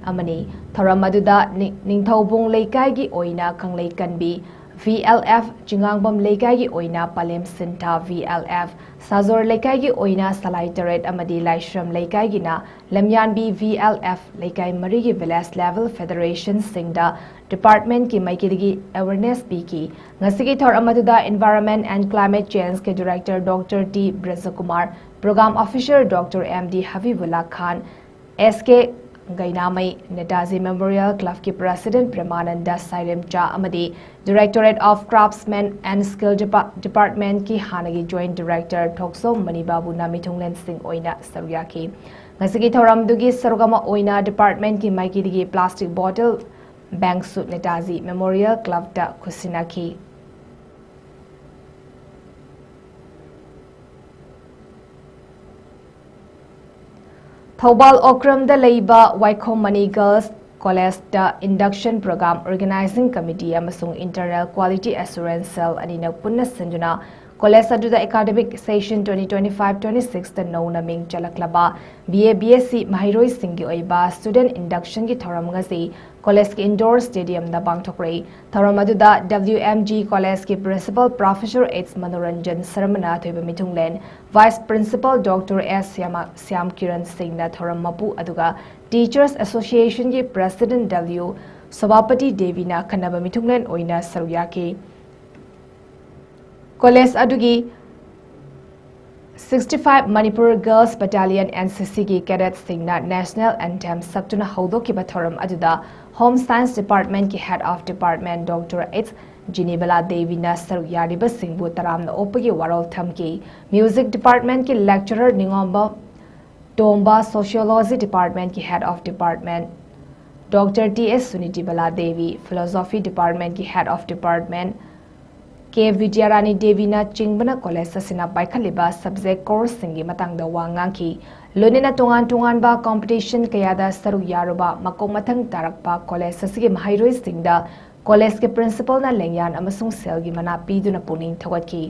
ꯑꯃꯅꯤ꯫ ꯊꯧꯔꯝ ꯑꯗꯨꯗ ꯅꯤ-, ꯅꯤꯡꯊꯧꯕꯨꯡ ꯂꯩꯀꯥꯏꯒꯤ ꯑꯣꯏꯅ ꯀꯪꯂꯩ ꯀꯟꯕꯤ V L F, ꯆꯤꯉꯥꯡꯕꯝ ꯂꯩꯀꯥꯏꯒꯤ ꯑꯣꯏꯅ ꯄꯂꯦꯝ ꯁꯤꯟꯊꯥ V L F, ꯁꯥꯖꯣꯔ ꯂꯩꯀꯥꯏꯒꯤ ꯑꯣꯏꯅ ꯁꯂꯥꯏ ꯇꯔꯦꯠ ꯑꯃꯗꯤ ꯂꯥꯏꯁ꯭ꯔꯝ ꯂꯩꯀꯥꯏꯒꯤꯅ ꯂꯝꯌꯥꯟꯕꯤ V L F, ꯂꯩꯀꯥꯏ ꯃꯔꯤꯒꯤ village level federationꯁꯤꯡꯗ departmentꯀꯤ ꯃꯥꯏꯀꯩꯗꯒꯤ awareness ꯄꯤꯈꯤ꯫ ꯉꯁꯤꯒꯤ ꯊꯧꯔꯝ ꯑꯗꯨꯗ Environment and Climate Changeꯀꯤ Director Doctor T Brajkumar, Program Officer Doctor M D Habibulla Khan, S K Geinamei Netaji memorial ꯀ꯭ꯂꯕꯀꯤ ꯄ꯭ꯔꯦꯁꯤꯗꯦꯟꯠ ꯄ꯭ꯔꯦꯃꯥꯅꯟꯗ ꯁꯥꯏꯔꯦꯝꯆꯥ ꯑꯃꯗꯤ Directorate of Craftsmen and Skill Depa- Departmentꯀꯤ ꯍꯥꯟꯅꯒꯤ Joint Director ꯊꯣꯛꯆꯣꯝ ꯃꯅꯤꯕꯥꯕꯨꯅ ꯃꯤꯊꯨꯡꯂꯦꯟꯁꯤꯡ ꯑꯣꯏꯅ ꯁꯔꯨꯛ ꯌꯥꯈꯤ꯫ ꯉꯁꯤꯒꯤ ꯊꯧꯔꯝꯗꯨꯒꯤ ꯁꯔꯨꯛ ꯑꯃ ꯑꯣꯏꯅ departmentꯀꯤ ꯃꯥꯏꯀꯩꯗꯒꯤ plastic bottle bankꯁꯨ ꯅꯦꯇꯥꯖꯤ ꯃꯦꯃꯣꯔꯤꯌꯦꯜ ꯀ꯭ꯂꯕꯇ ꯈꯨꯠꯁꯤꯟꯅꯈꯤ꯫ ꯊꯧꯕꯥꯜ ꯑꯣꯀ꯭ꯔꯝꯗ ꯂꯩꯕ ꯋꯥꯏꯈꯣꯝ ꯃꯅꯤ Girls Collegeꯇ Induction Program Organizing Committee ꯑꯃꯁꯨꯡ Internal Quality Assurance Cell ꯑꯅꯤꯅ ꯄꯨꯟꯅ ꯁꯤꯟꯗꯨꯅ college ꯑꯗꯨꯗ academic session twenty twenty-five twenty-sixꯇ ꯅꯧꯅ ꯃꯤꯡ ꯆꯜꯂꯛꯂꯕ B A B S C ꯃꯍꯩꯔꯣꯏꯁꯤꯡꯒꯤ ꯑꯣꯏꯕ student inductionꯒꯤ ꯊꯧꯔꯝ ꯉꯁꯤ collegeꯀꯤ indoor stadiumꯗ ꯄꯥꯡꯊꯣꯛꯈ꯭ꯔꯦ꯫ ꯊꯧꯔꯝ ꯑꯗꯨꯗ W M G Collegeꯀꯤ Principal Professor H Manoranjan Sharmana ꯑꯊꯣꯏꯕ ꯃꯤꯊꯨꯡꯂꯦꯟ, Vice Principal Doctor S ꯁ꯭ꯌꯥꯃ- Shyam Kiran ꯁꯤꯡꯅ ꯊꯧꯔꯝ ꯃꯄꯨ ꯑꯗꯨꯒ Teachers Associationꯒꯤ President W ꯁꯣꯚꯥꯄꯇꯤ ꯗꯦꯕꯤꯅ ꯑꯈꯟꯅꯕ ꯃꯤꯊꯨꯡꯂꯦꯟ ꯑꯣꯏꯅ ꯁꯔꯨꯛ ꯌꯥꯈꯤ꯫ College ꯑꯗꯨꯒꯤ sixty-five Manipur Girls Battalion N C Cꯒꯤ cadetꯁꯤꯡꯅ National Anthem ꯁꯛꯇꯨꯅ ꯍꯧꯗꯣꯛꯈꯤꯕ ꯊꯧꯔꯝ ꯑꯗꯨꯗ Home Science Departmentꯀꯤ Head of Department Doctor H ꯖꯤꯅꯤꯕꯂꯥ ꯗꯦꯕꯤꯅ ꯁꯔꯨꯛ ꯌꯥꯔꯤꯕꯁꯤꯡꯕꯨ ꯇꯔꯥꯝꯅ ꯑꯣꯛꯄꯒꯤ ꯋꯥꯔꯣꯜ ꯊꯝꯈꯤ꯫ Music Departmentꯀꯤ Lecturer ꯅꯤꯉꯣꯝꯕꯝ Tomba, Sociology Departmentꯀꯤ Head of Department Doctor T S ꯁꯨꯅꯤꯇꯤꯕꯂꯥ Devi, Philosophy Departmentꯀꯤ Head of Department K Bidyarani ꯗꯦꯕꯤꯅ ꯆꯤꯡꯕꯅ college ꯑꯁꯤꯅ ꯄꯥꯏꯈꯠꯂꯤꯕ subject courseꯁꯤꯡꯒꯤ ꯃꯇꯥꯡꯗ ꯋꯥ ꯉꯥꯡꯈꯤ꯫ ꯂꯣꯏꯅꯅ ꯇꯣꯉꯥꯟ ꯇꯣꯉꯥꯟꯕ competition ꯀꯌꯥꯗ ꯁꯔꯨꯛ ꯌꯥꯔꯨꯕ ꯃꯀꯣꯛ ꯃꯊꯪ ꯇꯥꯔꯛꯄ college ꯑꯁꯤꯒꯤ ꯃꯍꯩꯔꯣꯏꯁꯤꯡꯗ collegeꯀꯤ principalꯅ ꯂꯦꯡꯌꯥꯟ ꯑꯃꯁꯨꯡ ꯁꯦꯜꯒꯤ ꯃꯅꯥ ꯄꯤꯗꯨꯅ ꯄꯨꯛꯅꯤꯡ ꯊꯧꯒꯠꯈꯤ꯫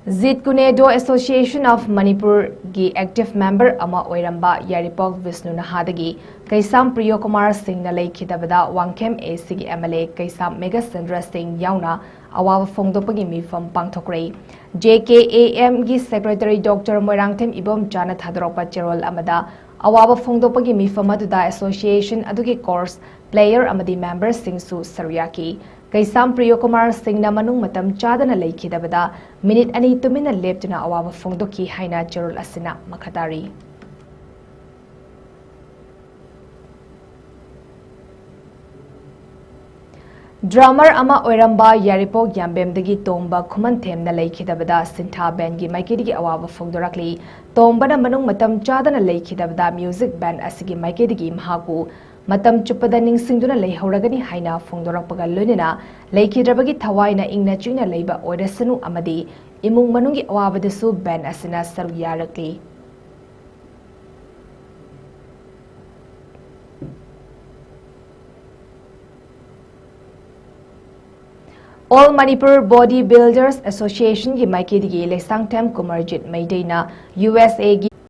Jeet Kune Do Association of Manipurꯒꯤ active member ꯑꯃ ꯑꯣꯏꯔꯝꯕ ꯌꯥꯏꯔꯤꯄꯣꯛ ꯕꯤꯁꯅꯨ ꯅꯍꯥꯗꯒꯤ ꯀꯩꯁꯥꯝ ꯄ꯭ꯔꯤꯌꯣ ꯀꯨꯃꯥꯔ ꯁꯤꯡꯅ ꯂꯩꯈꯤꯗꯕꯗ Wangkhem A Cꯒꯤ M L A ꯀꯩꯁꯥꯝ ꯃꯦꯘꯆꯟꯗ꯭ꯔ ꯁꯤꯡ ꯌꯥꯎꯅ ꯑꯋꯥꯕ ꯐꯣꯡꯗꯣꯛꯄꯒꯤ ꯃꯤꯐꯝ ꯄꯥꯡꯊꯣꯛꯈ꯭ꯔꯦ꯫ J K A Mꯒꯤ Secretary Doctor Moirangthem ꯏꯕꯣꯝꯆꯥꯅ ꯊꯥꯗꯣꯔꯛꯄ ꯆꯦꯔꯣꯜ ꯑꯃꯗ ꯑꯋꯥꯕ ꯐꯣꯡꯗꯣꯛꯄꯒꯤ ꯃꯤꯐꯝ ꯑꯗꯨꯗ association ꯑꯗꯨꯒꯤ course, player ꯑꯃꯗꯤ memberꯁꯤꯡꯁꯨ ꯁꯔꯨꯛ ꯌꯥꯈꯤ꯫ ꯀꯩꯁꯥꯝ ꯄ꯭ꯔꯤꯌꯣꯀꯨꯃꯥꯔ ꯁꯤꯡꯅ ꯃꯅꯨꯡ ꯃꯇꯝ ꯆꯥꯗꯅ ꯂꯩꯈꯤꯗꯕꯗ ꯃꯤꯅꯤꯠ ꯑꯅꯤ ꯇꯨꯃꯤꯟꯅ ꯂꯦꯞꯇꯨꯅ ꯑꯋꯥꯕ ꯐꯣꯡꯗꯣꯛꯈꯤ ꯍꯥꯏꯅ ꯆꯦꯔꯣꯜ ꯑꯁꯤꯅ ꯃꯈꯥ ꯇꯥꯔꯤ꯫ ꯗ꯭ꯔꯃꯔ ꯑꯃ ꯑꯣꯏꯔꯝꯕ ꯌꯥꯏꯔꯤꯄꯣꯛ ꯌꯥꯝꯕꯦꯝꯗꯒꯤ ꯇꯣꯝꯕ ꯈꯨꯃꯟꯊꯦꯝꯅ ꯂꯩꯈꯤꯗꯕꯗ ꯁꯤꯟꯊꯥ ꯕꯦꯟꯒꯤ ꯃꯥꯏꯀꯩꯗꯒꯤ ꯑꯋꯥꯕ ꯐꯣꯡꯗꯣꯔꯛꯂꯤ꯫ ꯇꯣꯝꯕꯅ ꯃꯅꯨꯡ ꯃꯇꯝ ꯆꯥꯗꯅ ꯂꯩꯈꯤꯗꯕꯗ ꯃ꯭ꯌꯨꯖꯤꯛ ꯕꯦꯟ ꯑꯁꯤꯒꯤ ꯃꯥꯏꯀꯩꯗꯒꯤ ꯃꯍꯥꯛꯄꯨ ꯃꯇꯝ ꯆꯨꯞꯄꯗ ꯅꯤꯡꯁꯤꯡꯗꯨꯅ ꯂꯩꯍꯧꯔꯒꯅꯤ ꯍꯥꯏꯅ ꯐꯣꯡꯗꯣꯔꯛꯄꯒ ꯂꯣꯏꯅꯅ ꯂꯩꯈꯤꯗ꯭ꯔꯕꯒꯤ ꯊꯋꯥꯏꯅ ꯏꯪꯅ ꯆꯤꯛꯅ ꯂꯩꯕ ꯑꯣꯏꯔꯁꯅꯨ ꯑꯃꯗꯤ ꯏꯃꯨꯡ ꯃꯅꯨꯡꯒꯤ ꯑꯋꯥꯕꯗꯁꯨ ꯕꯦꯟ ꯑꯁꯤꯅ ꯁꯔꯨꯛ ꯌꯥꯔꯛꯂꯤ꯫ All Manipur Body Builders Association ꯒꯤ ꯃꯥꯏꯀꯩꯗꯒꯤ ꯂꯩꯁꯥꯡꯊꯦꯝ ꯀꯨꯃꯔꯖꯤꯠ ꯃꯩꯇꯩꯅ ꯌꯨ ꯑꯦꯁ ꯑꯦꯒꯤ